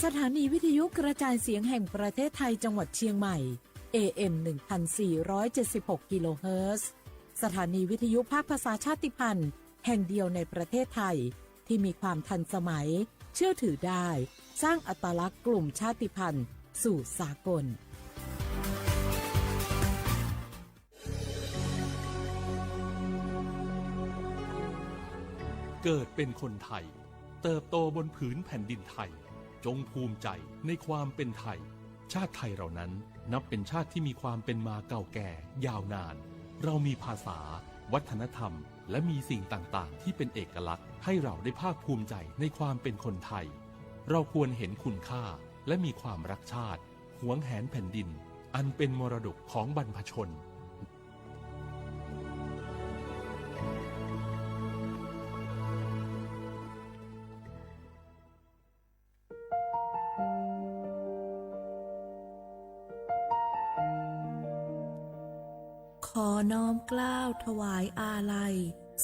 สถานีวิทยุกระจายเสียงแห่งประเทศไทยจังหวัดเชียงใหม่ เอเอ็ม หนึ่งพันสี่ร้อยเจ็ดสิบหกกิโลเฮิรตซ์ สถานีวิทยุภาคภาษาชาติพันธุ์แห่งเดียวในประเทศไทย ที่มีความทันสมัย เชื่อถือได้ สร้างอัตลักษณ์กลุ่มชาติพันธุ์สู่สากล เกิดเป็นคนไทย เติบโตบนผืนแผ่นดินไทย จงภูมิใจในความเป็นไทย ชาติไทยเรานั้นนับเป็นชาติที่มีความเป็นมาเก่าแก่ยาวนาน เรามีภาษา วัฒนธรรม และมีสิ่งต่างๆ ที่เป็นเอกลักษณ์ ให้เราได้ภาคภูมิใจในความเป็นคนไทย เราควรเห็นคุณค่า และมีความรักชาติ หวงแหนแผ่นดิน อันเป็นมรดกของบรรพชน ขอน้อมเกล้าถวายอาลัย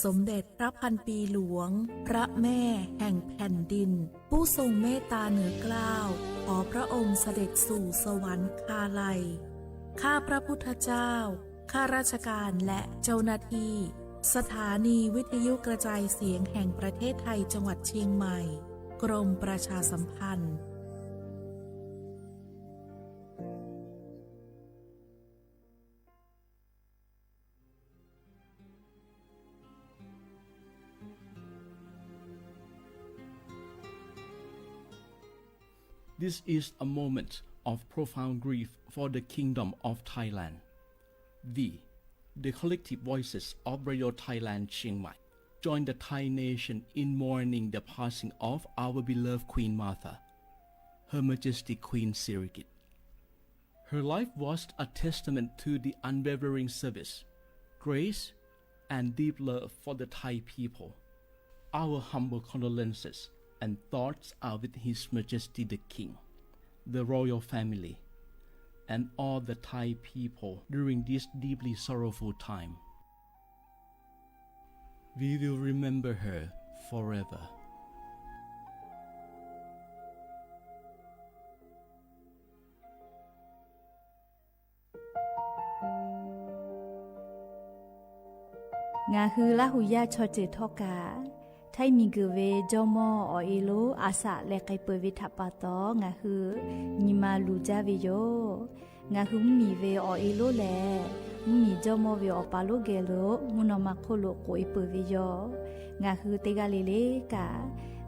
สมเด็จพระพันปีหลวง พระแม่แห่งแผ่นดิน ผู้ทรงเมตตาเหนือเกล้า ขอพระองค์เสด็จสู่สวรรคาลัย ข้าพระพุทธเจ้า ข้าราชการและเจ้าหน้าที่ สถานีวิทยุกระจายเสียงแห่งประเทศไทยจังหวัดเชียงใหม่ กรมประชาสัมพันธ์ This is a moment of profound grief for the Kingdom of Thailand. We, the collective voices of Radio Thailand Chiang Mai, join the Thai nation in mourning the passing of our beloved Queen Mother, Her Majesty Queen Sirikit. Her life was a testament to the unwavering service, grace, and deep love for the Thai people. Our humble condolences and thoughts are with His Majesty the King, the royal family, and all the Thai people during this deeply sorrowful time. We will remember her forever. ငါ ဟူးလႃး ဟူးယႃႉ ဆီၣ်တၢၢ်ထီၣ်ကး ထႆးမီၢ်ကုၢ်ဝဲ ကၠီမီၢ် အီၣ်အ့လိ အစး လဲၤကဲးပၢၢ်ဝဲထးပးတီၤ ငါ ဟူး နံၤမၤလူၤကၢ်ဝဲယိၤ ငါ ဟူး မီၢ်ဝဲ အီၣ်အ့လိလၢ မီၢ်ကၠီမီၢ်ဝဲ အီၣ်ပၢ်လိ ဂဲၤလိာ် မုၢ်နီၢ်မၤခိၣ်လိာ် ကိးအ့ပၢၢ်ဝဲယိၤ ငါ ဟူး တဂၤလၢ်လၢ်ကး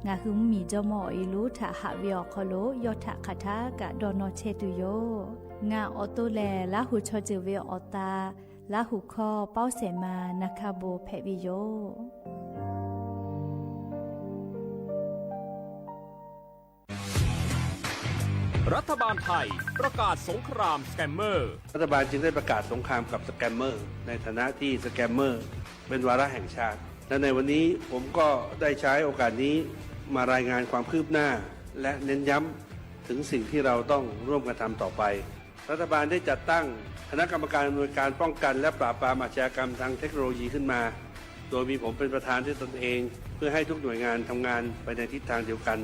ငါ ဟူး မီၢ်ကၠီမီၢ် အီၣ်အ့လိ ထးဟးဝဲအီၣ်ခီလိာ် ယီၢ်ထးခးထးကး ဒီးနီၢ်ဆဲးတုၤယိၤ ငါ အီၣ်တိၢ်လဲၣ် လၢဟူး ဆီၣ်တၢၢ်ဝဲအီၣ်သး လၢဟူးခီ ပီၣ်စဲးမၤ နၢ်ခၢ်ဘိ ဖဲးဝဲယိၤ รัฐบาลไทยประกาศสงครามสแกมเมอร์ รัฐบาลจึงได้ประกาศสงครามกับสแกมเมอร์ ในฐานะที่สแกมเมอร์เป็นวาระแห่งชาติ และในวันนี้ผมก็ได้ใช้โอกาสนี้มารายงานความคืบหน้า และเน้นย้ำถึงสิ่งที่เราต้องร่วมกันทำต่อไป รัฐบาลได้จัดตั้งคณะกรรมการอำนวยการป้องกันและปราบปรามอาชญากรรมทางเทคโนโลยีขึ้นมา โดยมีผมเป็นประธานด้วยตนเอง เพื่อให้ทุกหน่วยงานทำงานไปในทิศทางเดียวกัน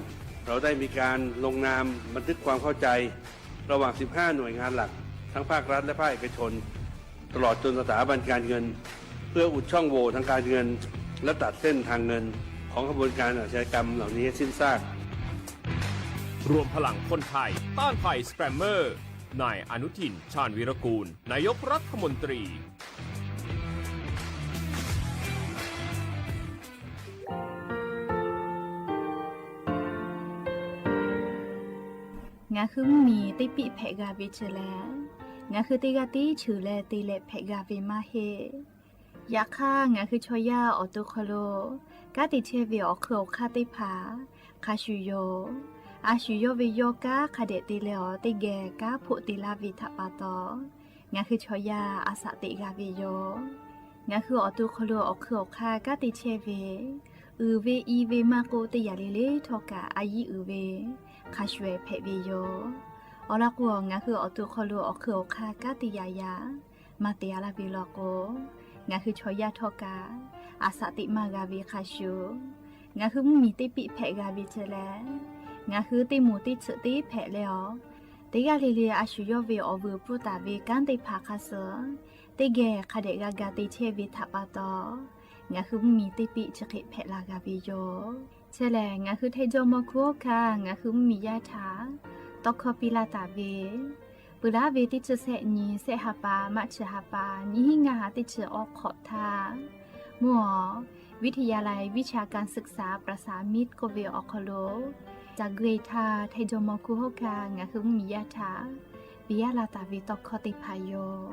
เราได้มีการลงนามบันทึกความเข้าใจ ระหว่าง สิบห้า หน่วยงานหลัก ทั้งภาครัฐและภาคเอกชน ตลอดจนสถาบันการเงิน เพื่ออุดช่องโหว่ทางการเงิน และตัดเส้นทางเงิน ของขบวนการอาชญากรรมเหล่านี้ให้สิ้นซาก รวมพลังคนไทยต้านภัยสแกมเมอร์ นายอนุทิน ชาญวีรกูล นายกรัฐมนตรี ငါ ဟူး မီၢ် တ့ၢ်ပံၣ်ဖဲးဂၤဝဲ ကၠၢလဲၣ် ငါ ဟူး တ့ၢ်ဂၤတ့ၢ် ဆူၣ်လဲၣ်တ့ၢ်လဲၣ် ဖဲးဂၤဝဲ မၢ်ဟ့ၣ် ယခါ ငါ ဟူး ဆီၣ်ယၢ် အီၣ်တိၢ်ခီလိာ် ကးတ့ၢ်ဆဲးဝဲ အီၣ်ခုၣ်အီၣ်ခါသ့ၣ်တဖၣ် ခးဆူၣ်ယိၤ အါဆူၣ်ယီၢ်ဝဲယီၢ် ကးခးဒဲးတ့ၢ်လဲၣ်အီၤ တ့ၢ်ဂဲၤ ကးဖိးတ့ၢ်လၢ်ဝဲထးပးတီၤ ငါ ဟူး ဆီၣ်ယၢ် အစးတ့ၢ်ဂၤဝဲယိၤ ငါ ဟူး အီၣ်တိၢ်ခီလိာ် အီၣ်ခုၣ်အီၣ်ခါ ကးတ့ၢ်ဆဲး ဝဲ အုၣ်ဝဲ အံဝဲ မၢ်ကိး တ့ၢ်ယၢ်လၢ်လၢ်ထီၣ်ကး အယံၤအုၣ်ဝဲ ခးဆူၣ်ဝဲ ဖဲးဝဲယိၤ အီၤလီၤကိး ငါ ဟူး အီၣ်တိၢ်ခီလိာ် အီၣ်ခုၣ်အီၣ်ခါ ကးတ့ၢ်ယၢ်ယၢ် မၤတ့ၢ်အါလၢ်ဝဲလီၤကိး ငါ ဟူး ဆီၣ်ယၢ်ထီၣ်ကး အစးတ့ၢ်မၢ်ဂၤဝဲ ခးဆူၣ် ငါ ဟူး မီၢ် တ့ၢ်ပံၣ်ဖဲးဂၤဝဲ ကၠၢလဲၣ် Ngaˬ hui teˇ moˍ teˇ ceuˬ teˇ hpehꞈ leh awˬ, teˇ g'aˇ le le a shu yawˇ ve awˬ vuiˬ pfuhˇ taˍ ve kanˉ teˇ hpaˍ hk'a suh teˇ geh hk'a dehꞈ g'a ga te chehˇ ve htaꞈ pa taw, ngaˬ hui mvuhˇmiˬ teˇ piˆ chi hk'e hpehꞈ la g'a ve yoˬ. Chi lehˬ, ngaˬ hui Htaiˍ jawˇmawˇ hkunˉ hawˉ hkanˇ ngaˬ hui mvuhˇmiˬ yaˇ htaꞈ tawˇ hkawˇ piˇ laˇ taˍ ve, peuˬ laˉ ve teˇ chi sehˆ nyi sehˆ ha pa maˇ chi ha pa nyiˇ hinˉ ngaˇ ha teˇ chi awˬ hk'awꞈ htaˇ, mvuhˇ awˬ วิทยาลัยวิชาการศึกษาประสานมิตร k'oˆ ve awˬ hk'aw lo ca gui htaˇ, Htaiˍ jawˇmawˇ hkunˉ hawˉ hkanˇ ngaˬ hui mvuhˇmiˬ yaˇ htaꞈ piˇ laˇ taˍ ve tawˇ hkawˇ teˇ hpaˍ yoˬ.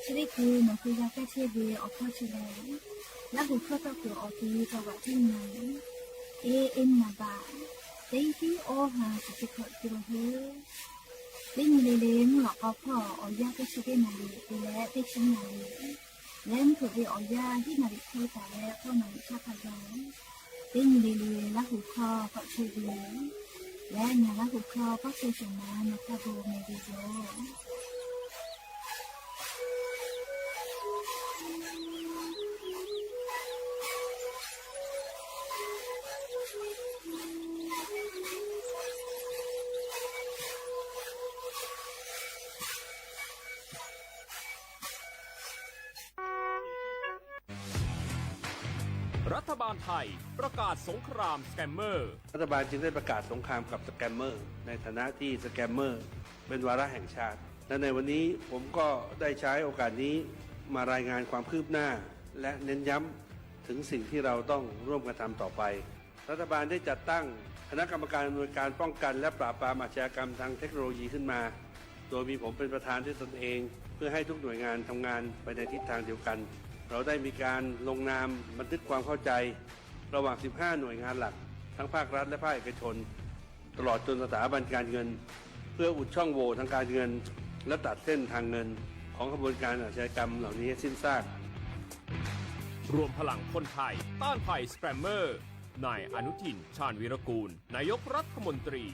Chi teˇ hkui nawˬ hui g'a kaˇ chehˇ ve awˬ hkawˇ chi lehˬ, Laˇ huˍ hkawˇ tawˇ kuiˬ awˬ ti tawˇ vaꞈ teˇ nyi, e e naˍ baꞈ teˇ hiˉ awˇ ha shiˍ teˇ hkawꞈ te la heuˆ. Teˇ nyi le le mvuhˇ lawꞈ k'aw hpawˇ awˬ yanˇ teˇ chi teˇ naˍ riˍ te leh teˇ chi naˍ riˍ leh mvuhˇ htoꞈ ve awˬ yanˇ hiˉ naˍ riˍ hk'e taˍ leh k'awˇ naˍ riˍ chaˇ hk'a gaˬ, teˇ nyi le le Laˇ huˍ hkawˇ tawˆ chehˇ ve leh ngaˬ Laˇ huˍ hkawˇ pawˆ chehˇ shawˍ ma nawˬ htaꞈ bon meh ve yoˬ. รัฐบาลไทยประกาศสงครามสแกมเมอร์ รัฐบาลจึงได้ประกาศสงครามกับสแกมเมอร์ ในฐานะที่สแกมเมอร์เป็นวาระแห่งชาติ และในวันนี้ผมก็ได้ใช้โอกาสนี้มารายงานความคืบหน้า และเน้นย้ำถึงสิ่งที่เราต้องร่วมกันทำต่อไป รัฐบาลได้จัดตั้งคณะกรรมการอำนวยการป้องกันและปราบปรามอาชญากรรมทางเทคโนโลยีขึ้นมา โดยมีผมเป็นประธานด้วยตนเอง เพื่อให้ทุกหน่วยงานทำงานไปในทิศทางเดียวกัน เราได้มีการลงนามบันทึกความเข้าใจ ระหว่าง สิบห้า หน่วยงานหลัก ทั้งภาครัฐและภาคเอกชน ตลอดจนสถาบันการเงิน เพื่ออุดช่องโหว่ทางการเงิน และตัดเส้นทางเงิน ของขบวนการอาชญากรรมเหล่านี้ให้สิ้นซาก รวมพลังคนไทยต้านภัยสแกมเมอร์ นายอนุทิน ชาญวีรกูล นายกรัฐมนตรี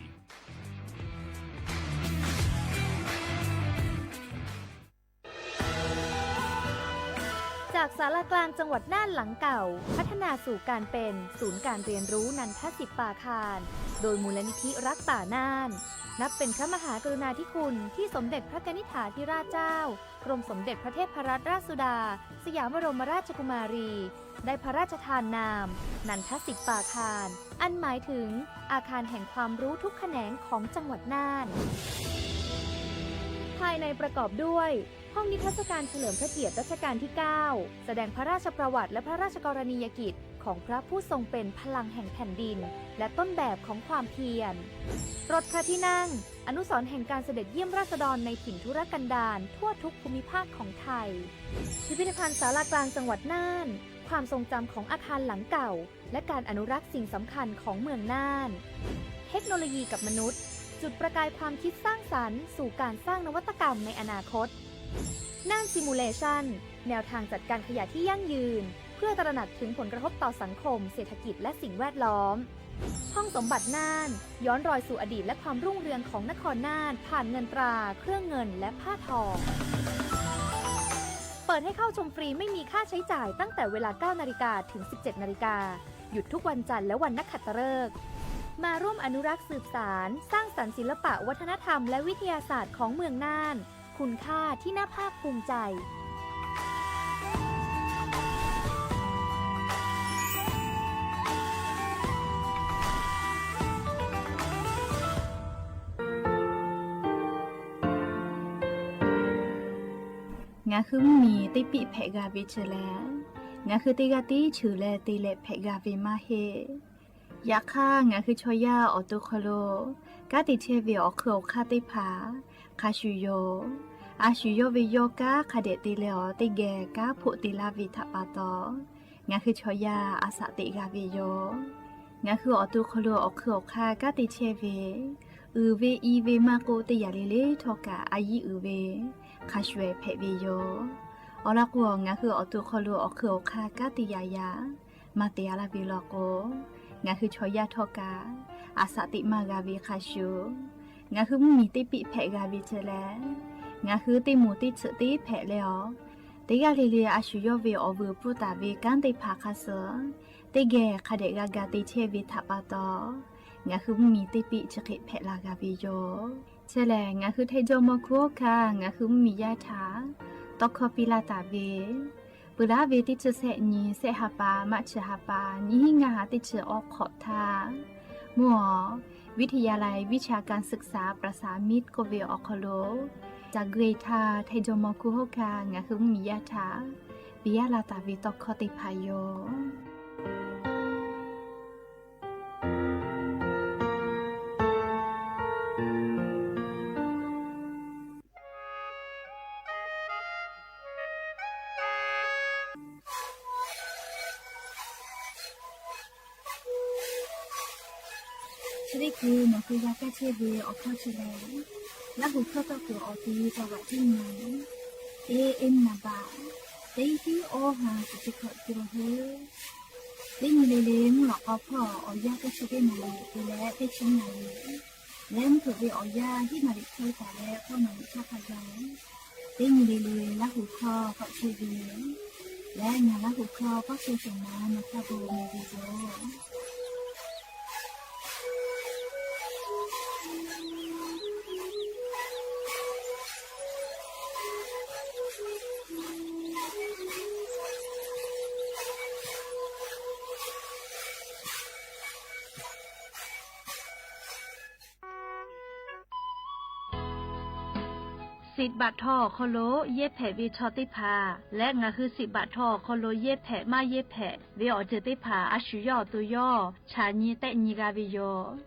จากศาลากลางจังหวัดน่านหลังเก่า พัฒนาสู่การเป็นศูนย์การเรียนรู้นันทสิทธิ์ปาคาร โดยมูลนิธิรักป่าน่าน นับเป็นพระมหากรุณาธิคุณที่สมเด็จพระกนิษฐาธิราชเจ้า กรมสมเด็จพระเทพรัตนราชสุดา สยามบรมราชกุมารี ได้พระราชทานนาม นันทสิทธิ์ปาคาร อันหมายถึงอาคารแห่งความรู้ทุกแขนงของจังหวัดน่าน ภายในประกอบด้วย ห้องนิทรรศการเฉลิมพระเกียรติรัชกาลที่ เก้า แสดงพระราชประวัติและพระราชกรณียกิจของพระผู้ทรงเป็นพลังแห่งแผ่นดิน และต้นแบบของความเพียร รถพระที่นั่ง อนุสรณ์แห่งการเสด็จเยี่ยมราษฎรในถิ่นทุรกันดารทั่วทุกภูมิภาคของไทย พิพิธภัณฑ์ศาลากลางจังหวัดน่าน ความทรงจำของอาคารหลังเก่า และการอนุรักษ์สิ่งสำคัญของเมืองน่าน เทคโนโลยีกับมนุษย์ จุดประกายความคิดสร้างสรรค์สู่การสร้างนวัตกรรมในอนาคต น่าน Simulation แนวทางจัดการขยะที่ยั่งยืน เพื่อตระหนักถึงผลกระทบต่อสังคม เศรษฐกิจ และสิ่งแวดล้อม ห้องสมบัติน่าน ย้อนรอยสู่อดีตและความรุ่งเรืองของนครน่าน ผ่านเงินตรา เครื่องเงิน และผ้าทอง เปิดให้เข้าชมฟรีไม่มีค่าใช้จ่ายตั้งแต่เวลา เก้านาฬิกา ถึง สิบเจ็ดนาฬิกา หยุดทุกวันจันทร์และวันนักขัตฤกษ์ มาร่วมอนุรักษ์สืบสาน สร้างสรรค์ศิลปะวัฒนธรรมและวิทยาศาสตร์ของเมืองน่าน คุณค่าที่น่าภาคภูมิใจ Ngaˬ hui mvuhˇmiˬ teˇ piˆ hpehꞈ g'a ve chi lehˬ, ngaˬ hui teˇ g'aˇ tiˉ cheuˬ leh te leh hpehꞈ g'a ve maˇ heˆ. Yaꞈ hk'aˇ, ngaˬ hui chaw yaˇ awˬ to hk'aw lo kanˉ te chehˇ ve awˬ hk'ui awˬ hk'aˇ teˇ hpaˍ hk'a shuˍ yoˬ. A shu yawˇ ve yawˇ kanˉ hk'a dehꞈ te leh awˬ teˇ geh kanˉ hpoˆ te laˇ ve htaꞈ pa taw, ngaˬ hui chaw yaˇ a shaꞈ teꞈ g'a ve yoˬ. Ngaˬ hui awˬ to hk'aw lo awˬ hk'ui awˬ hk'aˇ kanˉ te chehˇ ve, uiˍ ve i ve maˇ k'oˆ, teˇ yanˇ le le htawˇ kaꞈ a yiˇ uiˍ ve hk'a shuˍ hpehꞈ ve yoˬ. Awˬ lawn k'o, ngaˬ hui awˬ to hk'aw lo awˬ hk'ui awˬ hk'aˇ kanˉ te yaꞈ yaꞈ maˇ te a laˇ ve law k'o, ngaˬ hui chaw yaˇ htawˇ kaꞈ A shaꞈ teꞈ maˇ g'a ve hk'a shuˍ, ngaˬ hui mvuhˇmiˬ teˇ piˆ hpehꞈ g'a ve chi lehˬ, ngaˬ hui teˇ moˍ teˇ tsuhꞈ teˇ hpehꞈ leh awˬ, teˇ g'aˇ le le a shu yawˇ ve awˬ vuiˬ pfuhˇ taˍ ve kanˉ teˇ hpaˍ hk'a suh teˇ geh hk'a dehꞈ g'a ga te chehˇ ve htaꞈ pa taw, ngaˬ hui mvuhˇmiˬ teˇ piˆ chi hk'e hpehꞈ la g'a ve yoˬ. Chi lehˬ, ngaˬ hui Htaiˍ jaw mawˇ hkuˇ hawˉ hkanˇ ngaˬ hui mvuhˇmiˬ yaˇ htaꞈ tawˇ hkawˇ piˇ laˇ taˍ ve, peuˬ laˉ ve teˇ chi sehˆ nyi, sehˆ ha pa, March ha pa, nyiˇ hinˉ ngaˇ ha teˇ chi awˬ hk'awꞈ htaˇ, mvuhˇ awˬ วิทยาลัยวิชาการศึกษาประสามิตร k'oˆ ve awˬ hk'aw lo, ca gui htaˇ Htaiˍ jaw mawˇ hkuˇ hawˉ hkanˇ ngaˬ hui mvuhˇmiˬ yaˇ htaꞈ piˇ laˇ taˍ ve tawˇ hkawˇ teˇ hpaˍ yoˬ. Chi teˇ hkui nawˬ hui g'a kaˇ chehˇ ve awˬ hkawˇ chi lehˬ, Laˇ huˍ hkawˇ tawˇ kuiˬ awˬ ti taw g'aꞈ tiˉ nyi, teˇ eˉ naˍ baꞈ, teˇ hiˉ awˇ ha kuˬ chi hkawꞈ tuˬ awˬ hui, teˇ nyi le le mvuhˇ lawꞈ k'aw hpawˇ awˬ yanˇ teˇ chi teˇ naˍ riˍ te leh teˇ chi naˍ riˍ leh mvuhˇ hpeuꞈ ve awˬ yanˇ hiˉ naˍ riˍ hk'e taˍ leh k'awˇ naˍ riˍ htaˇ hk'a gaˬ, teˇ nyi le le Laˇ huˍ hkawˇ k'awꞈ chehˇ ve leh ngaˬ Laˇ huˍ hkawˇ k'awꞈ chehˇ shawˍ ma nawˬ htaˇ bon meh ve yoˬ. Siꞈ baꞈ htaw awˬ hk'aw lo yehˇ hpehꞈ ve chaw teˇ hpaˍ leh ngaˬ hui siꞈ baꞈ htaw awˬ hk'aw lo yehˇ hpehꞈ maˇ yehˇ hpehꞈ ve awˬ ceuˬ teˇ hpaˍ a shu yawˇ awˬ to yawˇ chaꞈ nyi tehˆ nyi g'a ve yoˬ.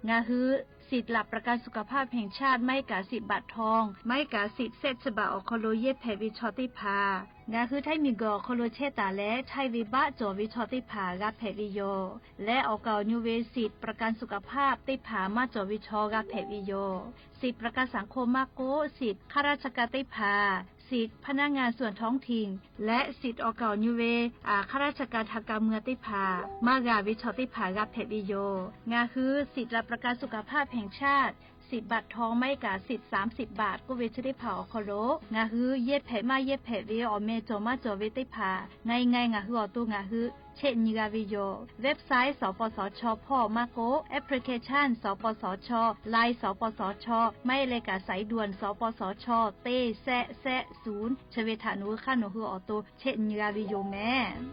Ngaˬ hui สิทธิ์หลักประกันสุขภาพแห่งชาติ maˇ heˆ kaꞈ siꞈ baꞈ htaw, maˇ heˆ kaꞈ siꞈ sehˆ chi baꞈ awˬ hk'aw lo yehˇ hpehꞈ ve chaw teˇ hpaˍ ngaˬ hui Htaiˇ miˬguiˬ awˬ hk'aw lo chehˇ taˍ leh chaiˇ ve baˆ cawˬ ve chaw teˇ hpaˍ g'a hpehꞈ ve yoˬ. Leh awˬ kaˍ awˬ nyu ve siꞈ ประกันสุขภาพ teˇ hpaˍ maˇ cawˬ ve chaw g'a hpehꞈ ve yoˬ. Siꞈ ประกันสังคม maˇ k'oˆ, siꞈ ข้าราชการ teˇ hpaˍ, siꞈ พนักงานส่วนท้องถิ่น leh siꞈ awˬ kaˍ awˬ nyu ve ข้าราชการทางการเมือง teˇ hpaˍ maˇ g'a ve chaw teˇ hpaˍ g'a hpehꞈ ve yoˬ. Ngaˬ hui siꞈ หลักประกันสุขภาพแห่งชาติ siꞈ baꞈ htaw maˇ heˆ kaꞈ siꞈ สามสิบบาท k'oˆ ve chi teˇ hpaˍ awˬ hk'aw lo ngaˬ hui yehˇ hpehꞈ maˇ yehˇ hpehꞈ ve awˬ meh cawˬ maˇ cawˬ ve teˇ hpaˍ ngaˬ ngaˬ ngaˬ hui awˬ to ngaˬ hui chehˆ nyi g'a ve yoˬ. Website สปสช hpawˇ maˇ k'oˆ, application สปสช, Line สปสช, maˇ heˆ leh kaꞈ สายด่วน สปสช teˇ sehˆ sehˆ ศูนย์ chi ve htaꞈ nawˬ hui hk'aˇ nawˬ hui awˬ to chehˆ nyi g'a ve yoˬ mehˍ.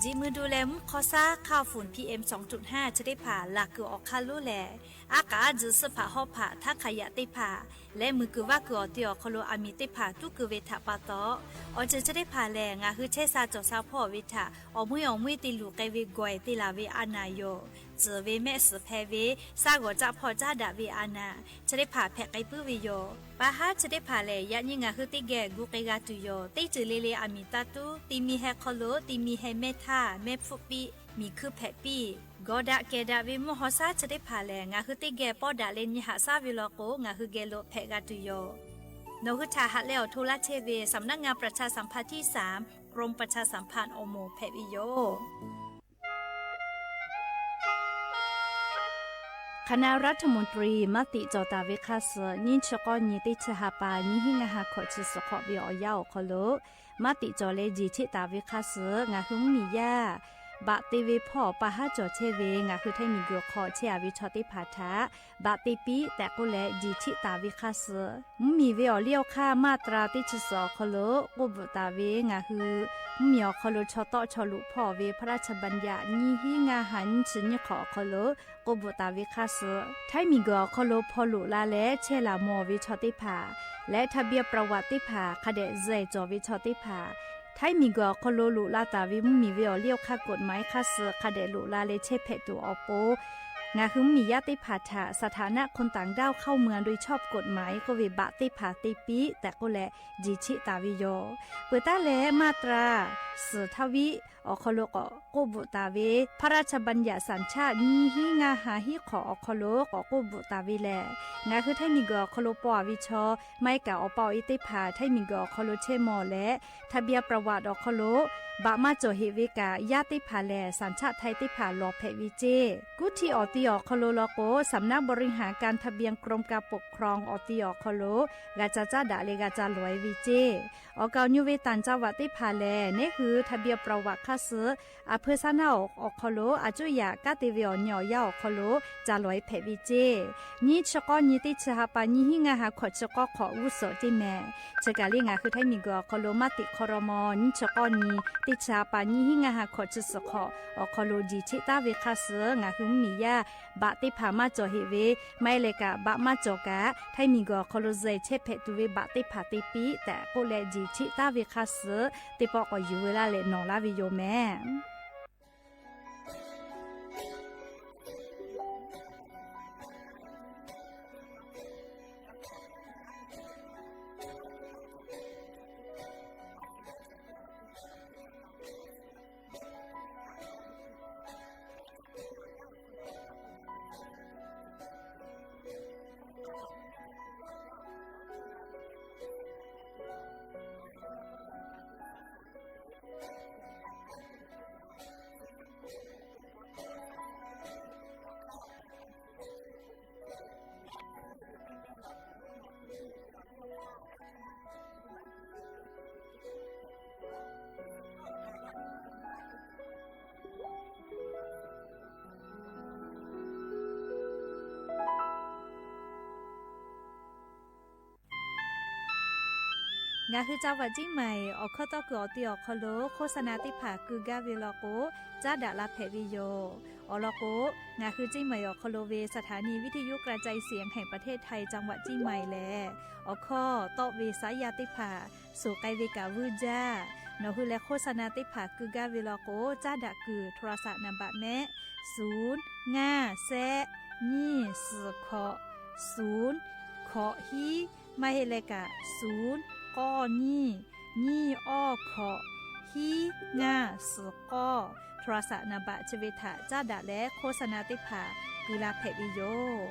Ji mui du leh mvuhˇ hk'aw shaˉ hk'aˇ funˍ PM สองจุดห้า chi teˇ hpaˍ laˬ kuiˬ awˬ hk'aˇ lonˉ lehˬ, aˉ k'aˍ aˉ tzuhˬ suhˆ hpaꞈ hawˉ hpaꞈ htaˇ hk'aˬ yaꞈ teˇ hpaˍ leh muiˬ kuiˬ vaˇ kuiˬ awˬ te awˬ hk'aw lo aˬ miˍ teˇ hpaˍ tuˉ keu ve htaꞈ pa taw, awˬ ceuˬ chi teˇ hpaˍ lehˬ ngaˬ hui chehˇ sha cawˬ sha hpawˇ ve htaꞈ awˬ meuˇ awˬ meuˇ te luˬ k'ai ve gawˬ e te laˬ ve a naˍ yoˬ. Tcuhˍ ve mehˆ suhˍ hpehꞈ ve, shaˉ g'awˬ caˆ hpawˇ caˉ daꞈ ve a naˍ chi teˇ hpaˍ hpehꞈ k'ai puiˉ ve yoˬ. Pa haˉ chi teˇ hpaˍ lehˬ, yaꞈ nyi ngaˬ hui teˇ geh gu k'ai g'a tuˬ yoˬ. Teˇ ceuˬ le le aˬ miˍ taˇ tuˉ, ti mi heh hk'aw lo ti mi heh mehˇ htaˇ mehˇ hpfuhˆ piˇ, miˬ hkui hpehꞈ piˇ. Gawˬ daꞈ kehˬ daꞈ ve mvuhˇ haw shaˉ chi teˇ hpaˍ lehˬ, ngaˬ hui teˇ geh pawˇ daꞈ leh nyi haꞈ shaˉ ve law k'o, ngaˬ hui geh lo hpehꞈ g'a tuˬ yoˬ. Nawˬ hui htaꞈ haꞈ leh awˬ hto laˇ chehˇ ve สำนักงานประชาสัมพันธ์ที่สาม กรมประชาสัมพันธ์อม hpehꞈ ve yoˬ. คณะรัฐมนตรี maˇ tiꞈ cawˬ taˍ ve hk'a suh nyiˇ chi k'awˇ nyi teˇ chi ha pa nyiˇ hinˉ ngaˇ ha hkawꞈ chi suhˍ hk'awꞈ ve awˬ yanˇ awˬ hk'aw lo maˇ tiꞈ cawˬ leh jiˬ cheˆ taˍ ve hk'a suh, ngaˬ hui mvuhˇmiˬ yaˇ baꞈ te ve hpawˇ pa haˉ cawˬ chehˇ ve ngaˬ hui Htaiˇ miˬguiˬ hk'aw chehˇ a ve chaw teˇ hpaˍ htaꞈ baꞈ te piˇ tehꞈ k'oˆ leh jiˬ cheˆ taˍ ve hk'a suh, mvuhˇmiˬ ve awˬ liˇ awˬ hk'aˇ maˇ tra teˇ chi suhˍ awˬ hk'aw lo k'oˆ bvuhꞈ taˍ ve ngaˬ hui mvuhˇmiˬ awˬ hk'aw lo chaw tawˆ chaw loꞈ hpawˇ ve พระราชบัญญัติ nyiˇ hinˉ ngaˇ ha nyiˇ chi nyiˇ hk'awꞈ awˬ hk'aw lo k'oˆ bvuhꞈ taˍ ve hk'a suh, Htaiˇ miˬguiˬ awˬ hk'aw lo hpaw loꞈ la leh chehˇ laˬ mawˬ ve chaw teˇ hpaˍ leh ทะเบียนประวัติ teˇ hpaˍ hk'a dehꞈ zuhˬ cawˬ ve chaw teˇ hpaˍ, Htaiˇ miˬguiˬ awˬ hk'aw lo loꞈ la taˍ ve mvuhˇmiˬ ve awˬ liˇ awˬ hk'aˇ กฎหมาย hk'a suh hk'a dehꞈ loꞈ la leh chehˇ hpehꞈ tuˬ awˬ pon, ngaˬ hui mvuhˇmiˬ yaˇ teˇ hpaˍ htaꞈ สถานะคนต่างด้าวเข้าเมืองโดยชอบกฎหมาย k'oˆ ve baꞈ teˇ hpaˍ te piˇ tehꞈ k'oˆ leh jiˬ cheˆ taˍ ve yoˬ. Peuˬ taˉ leh maˇ tra suhˍ htaˇ viˉ awˬ hk'aw lo k'awꞈ k'oˆ bvuhꞈ taˍ ve พระราชบัญญัติสัญชาติ nyiˇ hinˉ ngaˇ ha hiˉ hk'awꞈ awˬ hk'aw lo k'awꞈ k'oˆ bvuhꞈ taˍ ve lehˬ, Ngaˬ hui htaiˇ miˬ guiˬ awˬ hk'aw lo paw a ve chaw, maˇ heˆ kaꞈ awˬ pa awˬ e teˇ hpaˍ htaiˇ miˬ guiˬ awˬ hk'aw lo chehˇ mawˬ leh, ทะเบียนประวัติ awˬ hk'aw lo baꞈ maˇ cawˬ heꞈ ve kaꞈ, yaˇ teˇ hpaˍ lehˬ สัญชาติไทย teˇ hpaˍ lawˬ hpehꞈ ve ceˇ. Kuˇ htiˇ awˬ ti awˬ hk'aw lo law k'o, สำนักบริหารการทะเบียน กรมการปกครอง awˬ ti awˬ hk'aw lo g'a ca caˉ daꞈ leh g'a ca lawˬ e ve ceˇ. Awˬ kaˍ awˬ nyi ve ต่างจังหวัด teˇ hpaˍ lehˬ, neˉ hui ทะเบียนประวัติ hk'aˇ suh a hpeu saˉ naˉ awˬ hk'aw lo a cuˇ yaꞈ kaˉ te ve awˬ nyi awˬ yanˇ awˬ hk'aw lo ca lawˬ e hpehꞈ ve ceˇ. Nyiˇ chi k'awˇ nyi teˇ chi ha pa nyiˇ hinˉ ngaˇ ha hkawꞈ chi k'awˇ hk'awꞈ g'uˇ suhˍ ceˇ mehˍ. Chi kaˬ le ngaˬ hui htaiˇ miˬ guiˬ awˬ hk'aw lo maˇ teꞈ hk'aw raw maw, nyiˇ chi k'awˇ nyi teˇ chi ha pa nyiˇ hinˉ ngaˇ ha hkawꞈ chi suhˍ hk'awꞈ awˬ hk'aw lo jeˬ cheˆ taˉ ve hk'aˇ suh ngaˬ hui mvuhˇmiˬ yaˇ baꞈ teˇ hpaˍ maˇ cawˬ heꞈ ve, maˇ heˆ leh kaꞈ baꞈ maˇ cawˬ kaꞈ htaiˇ miˬ guiˬ awˬ hk'aw lo zeh chehˇ hpehꞈ tuˬ ve baꞈ teˇ hpaˍ te piˇ tehꞈ k'oˆ leh jeˬ cheˆ taˉ ve hk'aˇ suh teˇ pawˆ k'awꞈ yuˬ ve laˇ leh nawˬ laˇ ve yoˬ mehˍ. Ngaˬ hui จังหวัดเชียงใหม่ awˬ hkawˇ tawˇ kuiˬ awˬ ti awˬ hk'aw lo โฆษณา teˇ hpaˍ keu gaˇ ve law k'o, caˉ daꞈ la hpehꞈ ve yoˬ. Awˬ lawn k'o, ngaˬ hui เชียงใหม่ awˬ hk'aw lo ve สถานีวิทยุกระจายเสียงแห่งประเทศไทย จังหวัดเชียงใหม่ lehˬ, awˬ hkawˇ tawˆ ve saˉ yaˇ teˇ hpaˍ suhˍ k'ai ve kaꞈ vuiˇ jaˇ. Nawˬ hui leh โฆษณา teˇ hpaˍ keu gaˇ ve law k'o, caˉ daꞈ kuiˬ โทรศัพท์ นามบัตร mehˆ, suˍ, ngaˇ, shehˆ, nyiˇ, suhˍ, hkawꞈ, suˍ, hkawꞈ, hiˉ, maˇ heˆ leh kaꞈ, suˍ, k'awˇ, nyiˇ, nyiˇ, awˇ, hkawꞈ, hiˉ, ngaˇ, suhˍ, k'awˇ, โทรศัพท์ นามบัตร chi ve htaꞈ caˉ daꞈ leh โฆษณา teˇ hpaˍ keu la hpehꞈ ve yoˬ.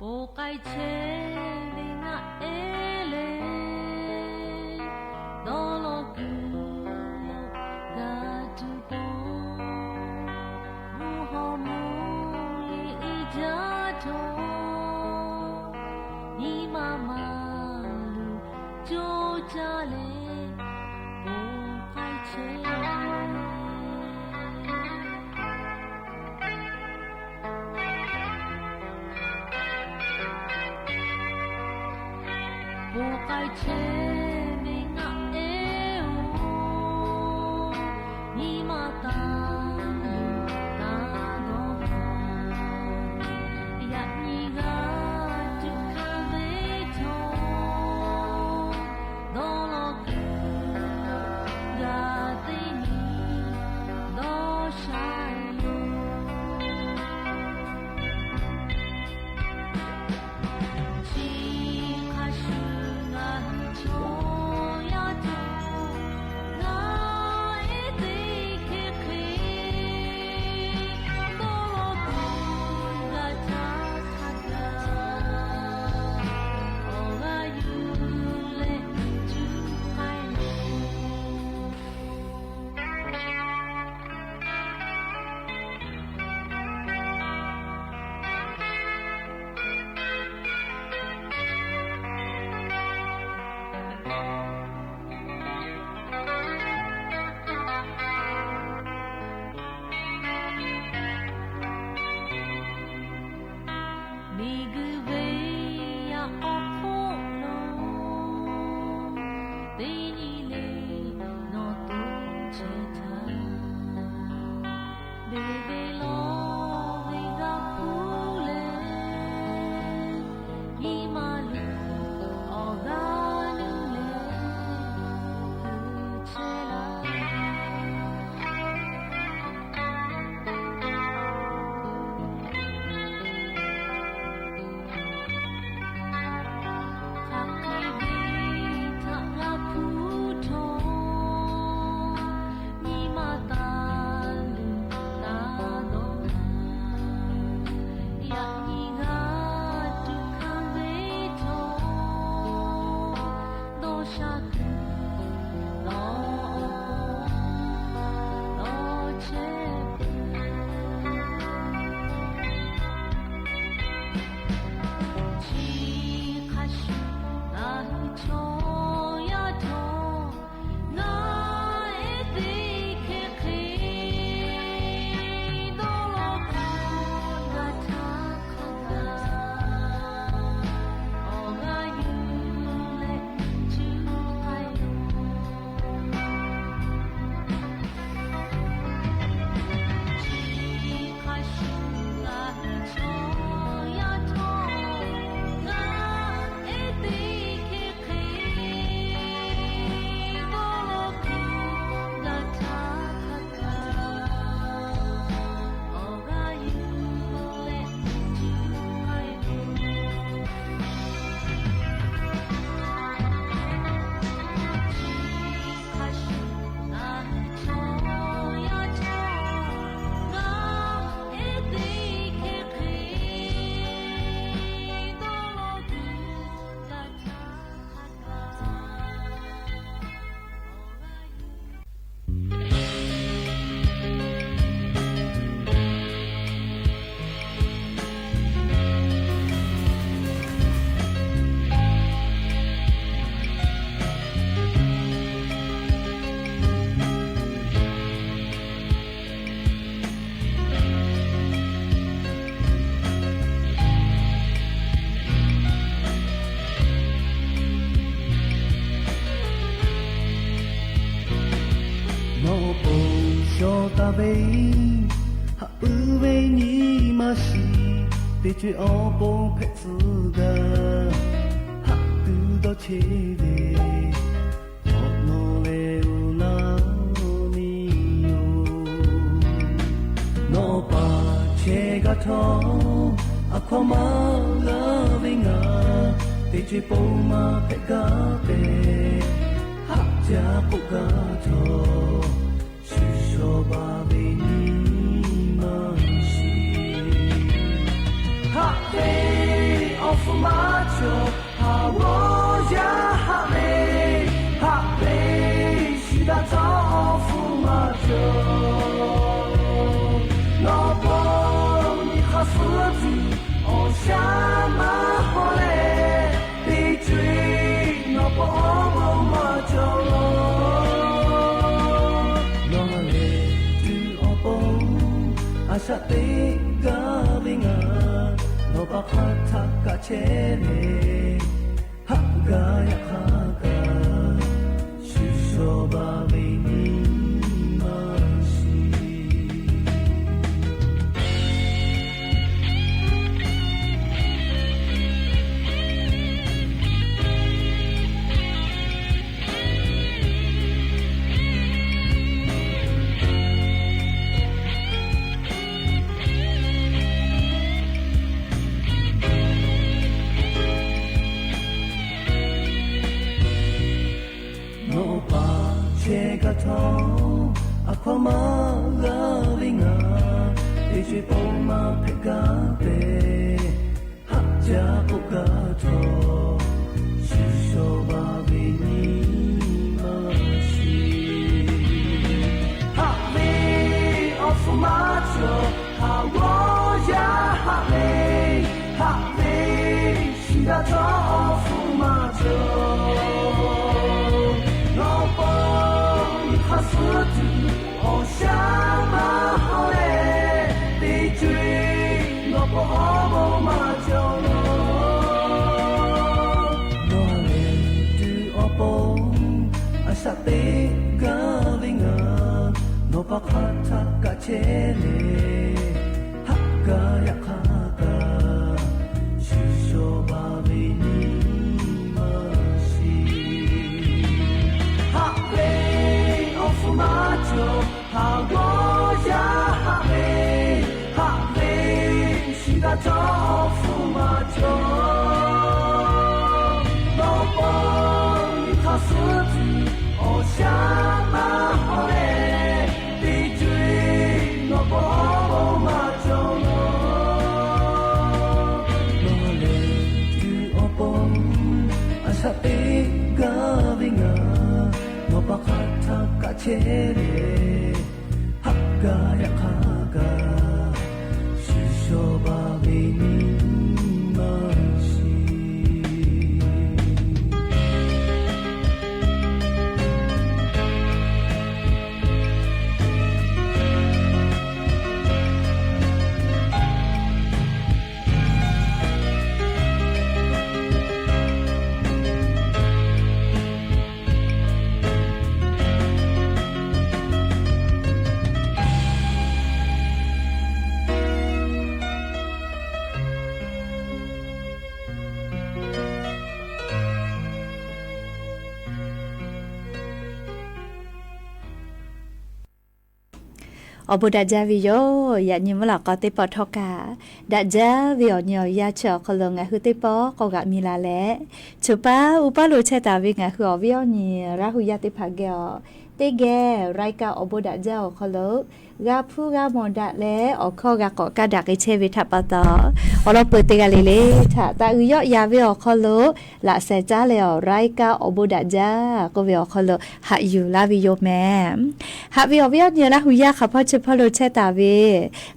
Ponˬ k'ai chehˇ ve ngaˆ ehˉ leh, dawˇ law kuiˬ lo g'a tuˬ pon, mvuhˇ hawˉ mvuhˇ liꞈ uiˍ jaˇ htawˇ, nyi ma maˍ luˬ coˇ caˇ leh, ponˬ k'ai chehˇ Ponˬ k'ai chehˇ ve ngaˆ ehˉ-oˬ, nyi ma taˍ luˬ taˍ g'awˇ htaꞈ, yaꞈ nyi g'a tuꞈ hkanˍ ve htawˇ, dawˇ law kuiˬ g'a teˇ nyi dawˇ sha yoˬ. Chi hk'a shuˍ ngaˬ hui chaw ve, haꞈ puiˉ ve nyi ma shiˍ, teˇ co-e awˬ pon hpehꞈ tcuh gaˇ, haꞈ kuiˬ dawˇ cheˇ ve, awˬ nawˬ leh uˬ laˇ ni yoˬ. Nawˬ paˍ chehˇ gaˇ htawˇ, a hkawˇ maˇ g'a ve ngaˬ, teˇ co-e pon maˇ hpehꞈ gaˇ tehꞈ, haꞈ jaˇ k'oˆ gaˇ htawˇ, shu shaw baˬ ve nyi ma shiˍ. Haꞈ ve awˬ hpfuhˇ maˇ cawˬ, haˍ g'awˇ yaˇ haꞈ ve, haꞈ ve shu daꞈ htawˇ awˬ hpfuhˇ maˇ cawˬ. Nawˬ pon nyi hk'a suhˉ tuˬ awˬ shaˉ maˇ hawˉ leh, teˇ co-e nawˬ pon awˬ bon maˇ cawˬ law. Nawˬ lehˬ tuˬ awˬ pon a shaꞈ teꞈ gaˇ ve ngaˬ, nawˬ pa hk'aˇ htaꞈ kaꞈ chehˇ leh, haꞈ g'a yaꞈ hk'aˇ kaꞈ, shu shaw baˬ ve nyi ma shiˍ. Nawˬ paˍ chehˇ gaˇ htawˇ, a hkawˇ maˇ g'a ve ngaˬ, teˇ co-e pon maˇ hpehꞈ gaˇ tehꞈ, haꞈ jaˇ k'oˆ gaˇ htawˇ, shu shaw baˬ ve nyi ma shiˍ. Haꞈ ve awˬ hpfuhˇ maˇ cawˬ, haˍ g'awˇ yaˇ haꞈ ve, haꞈ ve shu daꞈ htawˇ awˬ hpfuhˇ maˇ cawˬ. Nawˬ pon nyi hk'a suhˉ tuˬ awˬ shaˉ maˇ hawˉ leh, teˇ co-e nawˬ pon awˬ bon maˇ cawˬ law. Nawˬ lehˬ tuˬ awˬ pon a shaꞈ teꞈ gaˇ ve ngaˬ, nawˬ pa hk'aˇ htaꞈ kaꞈ chehˇ leh, haꞈ g'a yaꞈ hk'aˇ kaꞈ, shu shaw baˬ ve nyi ma shiˍ. Haꞈ ve awˬ hpfuhˇ maˇ cawˬ, haˍ g'awˇ yaˇ haꞈ ve, haꞈ ve shu daꞈ htawˇ awˬ hpfuhˇ maˇ cawˬ. Nawˬ pon nyi hk'a suhˉ tuˬ awˬ shaˉ maˇ hawˉ leh, teˇ co-e nawˬ pon awˬ bon maˇ cawˬ law. Nawˬ lehˬ tuˬ awˬ pon a shaꞈ teꞈ gaˇ ve ngaˬ, nawˬ pa hk'aˇ htaꞈ kaꞈ chehˇ leh, haꞈ g'a yaꞈ hk'aˇ kaꞈ, shu shaw baˬ ve nyi ma shiˍ. Awˬ bon daꞈ jaˇ ve yoˬ. Yaꞈ nyi mvuhˇ laˬ k'aw teˇ pawˆ htawˇ kaꞈ, daꞈ jaˇ ve awˬ nyi awˬ yanˇ chi awˬ hk'aw lo ngaˬ hui teˇ pawˆ k'awꞈ g'aꞈ mi la leh, choˬ paˉ uˉ paˉ lo chehˇ taˍ ve ngaˬ hui awˬ viˉ awˬ nyi Laˇ hu yaˇ teˇ hpaˍ geh awˬ, teˇ geh รายการ awˬ bon daꞈ jaˇ awˬ hk'aw lo g'a hpuˇ g'a mawˬ daꞈ leh awˬ hkawˇ g'a k'awꞈ kaˇ daꞈ k'ai chehˇ ve htaꞈ pa taw, awˬ lawn peuˬ teˇ g'aˇ le le htaꞈ taꞈ uiˍ yawˆ yan ve awˬ hk'aw lo laꞈ sheh caˉ leh awˬ รายการ awˬ bon daꞈ jaˇ k'oˆ ve awˬ hk'aw lo haꞈ yuˬ laˇ ve yoˬ mehˍ. Haꞈ ve awˬ viˉ awˬ nyi Laˇ hu yaˇ hk'aˬ hpawˇ chi hpawˇ lo chehˇ taˍ ve,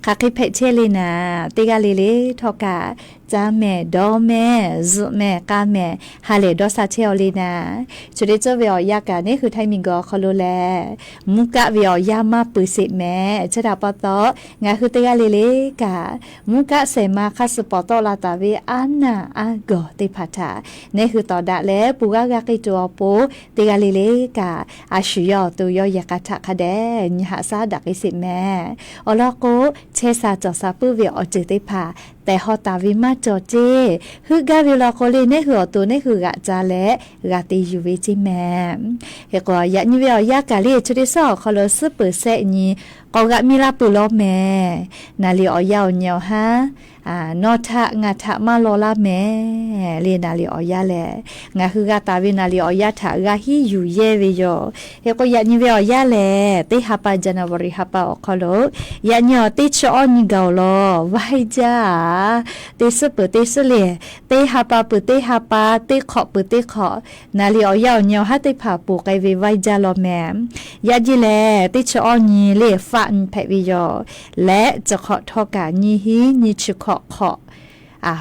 hk'aˬ hk'e hpehꞈ chehˇ le naˍ, teˇ g'aˇ le le htawˇ kaꞈ, caˇ mehˍ, dawˇ mehˍ, zuhꞈ mehˍ, k'a mehˍ, ha lehˬ dawˇ sha chehˇ aw le naˍ. Chi teˇ ceuˬ ve awˬ yanˇ kaꞈ neˇ hui Htaiˇ miˬguiˬ awˬ hk'aw lo lehˬ, mvuhˇ kaˆ ve awˬ yanˇ maˇ peuˬ sheˍ mehˍ. Chi htaꞈ pa taw, ngaˬ hui teˇ g'aˇ le le kaꞈ, mvuhˇ kaˆ shehˍ ma hk'aˇ suh pawˍ tawˆ la taˍ ve aˉ naˬ aˉ gawˬ teˇ hpaˍ htaꞈ, neˇ hui tawˍ daꞈ leh peuˬ g'aˇ g'a k'ai tuˬ awˬ pon, teˇ g'aˇ le le kaꞈ, a shu yawˇ awˬ to yawˇ yehˬ k'a htaꞈ hk'a dehꞈ nyi haꞈ shaˉ daꞈ k'ai sheˍ mehˍ. Awˬ lawn k'o, chehˇ sha cawˬ sha puiˉ ve awˬ ceuˬ teˇ hpaˍ tehꞈ haw taˍ ve maˇ cawˬ ceˇ. Heuˆ gaˇ ve law k'o le, neˇ hui awˬ to neˇ hui g'aꞈ ca leh g'a te yuˬ ve ceˇ mehˍ. Hk'e k'o, yaꞈ nyi ve awˬ yanˇ kaꞈ le, chi teˇ suhˉ awˬ hk'aw lo suhˉ peuˬ shehˆ nyi k'awꞈ g'aꞈ mi la peuˬ law mehˍ. Naˍ liꞈ awˬ yanˇ awˬ nyi awˬ haˉ nawˬ htaꞈ ngaˬ htaꞈ maˇ law laˇ mehˍ le. Naˍ liꞈ awˬ yanˇ lehˬ, ngaˬ hui g'a taˍ ve naˍ liꞈ awˬ yanˇ htaꞈ g'a hiˉ yuˬ yehˇ ve yoˬ. Hk'e k'o, yaꞈ nyi ve awˬ yanˇ lehˬ, teˇ ha pa January ha pa awˬ hk'aw lo, yaꞈ nyi awˬ teˇ chi awˇ nyi gaˬ awˬ lawn vaiˇ jaˇ a, teˇ suhˉ peuˬ teˇ suhˉ le, teˇ ha pa peuˬ teˇ ha pa, teˇ hk'awꞈ peuˬ teˇ hk'awꞈ, naˍ liꞈ awˬ yanˇ awˬ nyi awˬ haˉ teˇ hpaˍ ponˬ k'ai ve vaiˇ jaˇ law mehˍ. Yaꞈ nyi lehˬ, teˇ chi awˇ nyi le faˆ nyi hpehꞈ ve yoˬ. Leh chi hk'awꞈ htawˇ kaꞈ nyiˇ hinˉ nyiˇ chi hk'awꞈ hk'awꞈ,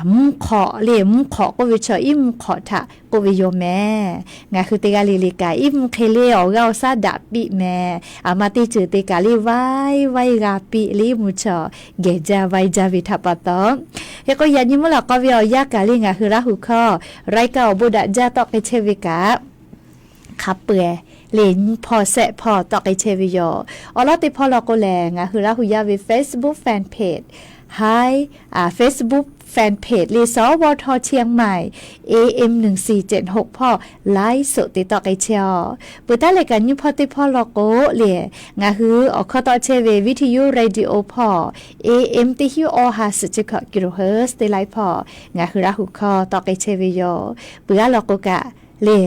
mvuhˇ hk'awꞈ le, mvuhˇ hk'awꞈ k'oˆ ve chaw iˉ mvuhˇ hk'awꞈ htaꞈ k'oˆ ve yoˬ mehˍ. Ngaˬ hui teˇ g'aˇ le le kaꞈ iˉ mvuhˇ hk'e le awˬ g'aˇ awˬ shaˉ daꞈ piˇ mehˍ. Aˬ ma teˇ ceuˬ te kaꞈ le vaiˇ vaiˇ g'a piˇ le, iˉ mvuhˇ chaw gehˬ jaˇ vaiˇ jaˇ ve htaꞈ pa taw. Hk'e k'o, yaꞈ nyi mvuhˇ lawˬ k'aw ve awˬ yanˇ kaꞈ le ngaˬ hui Laˇ huˍ hkawˇ รายการ awˬ bon daꞈ jaˇ tawˆ k'ai chehˇ ve kaꞈ, hk'a peu-eˬ le nyiˇ hpawˇ shehˆ hpawˇ tawˆ k'ai chehˇ ve yoˬ. Awˬ lawn teˇ hpawˇ law k'o lehˬ, ngaˬ hui Laˇ huˍ yaˇ ve Facebook fan page, hi, Facebook fan page le สวท เชียงใหม่ A M หนึ่งสี่เจ็ดหก hpawˇ ไลฟ์สด te tawˆ k'ai chehˇ-oˆ. Peuˬ taˉ leh kaꞈ nyiˇ hpawˇ teˇ hpawˇ law k'o le, ngaˬ hui awˬ hkawˇ tawˆ chehˇ ve วิทยุ radio hpawˇ, A M teˇ hinˉ awˇ ha suhˍ chi hkawꞈ กิโลเฮิร์ตซ์ teˇ laiˉ hpawˇ ngaˬ hui Laˇ huˍ hkawˇ tawˆ k'ai chehˇ ve yoˬ. Peuˬ aˉ law k'o kaꞈ le,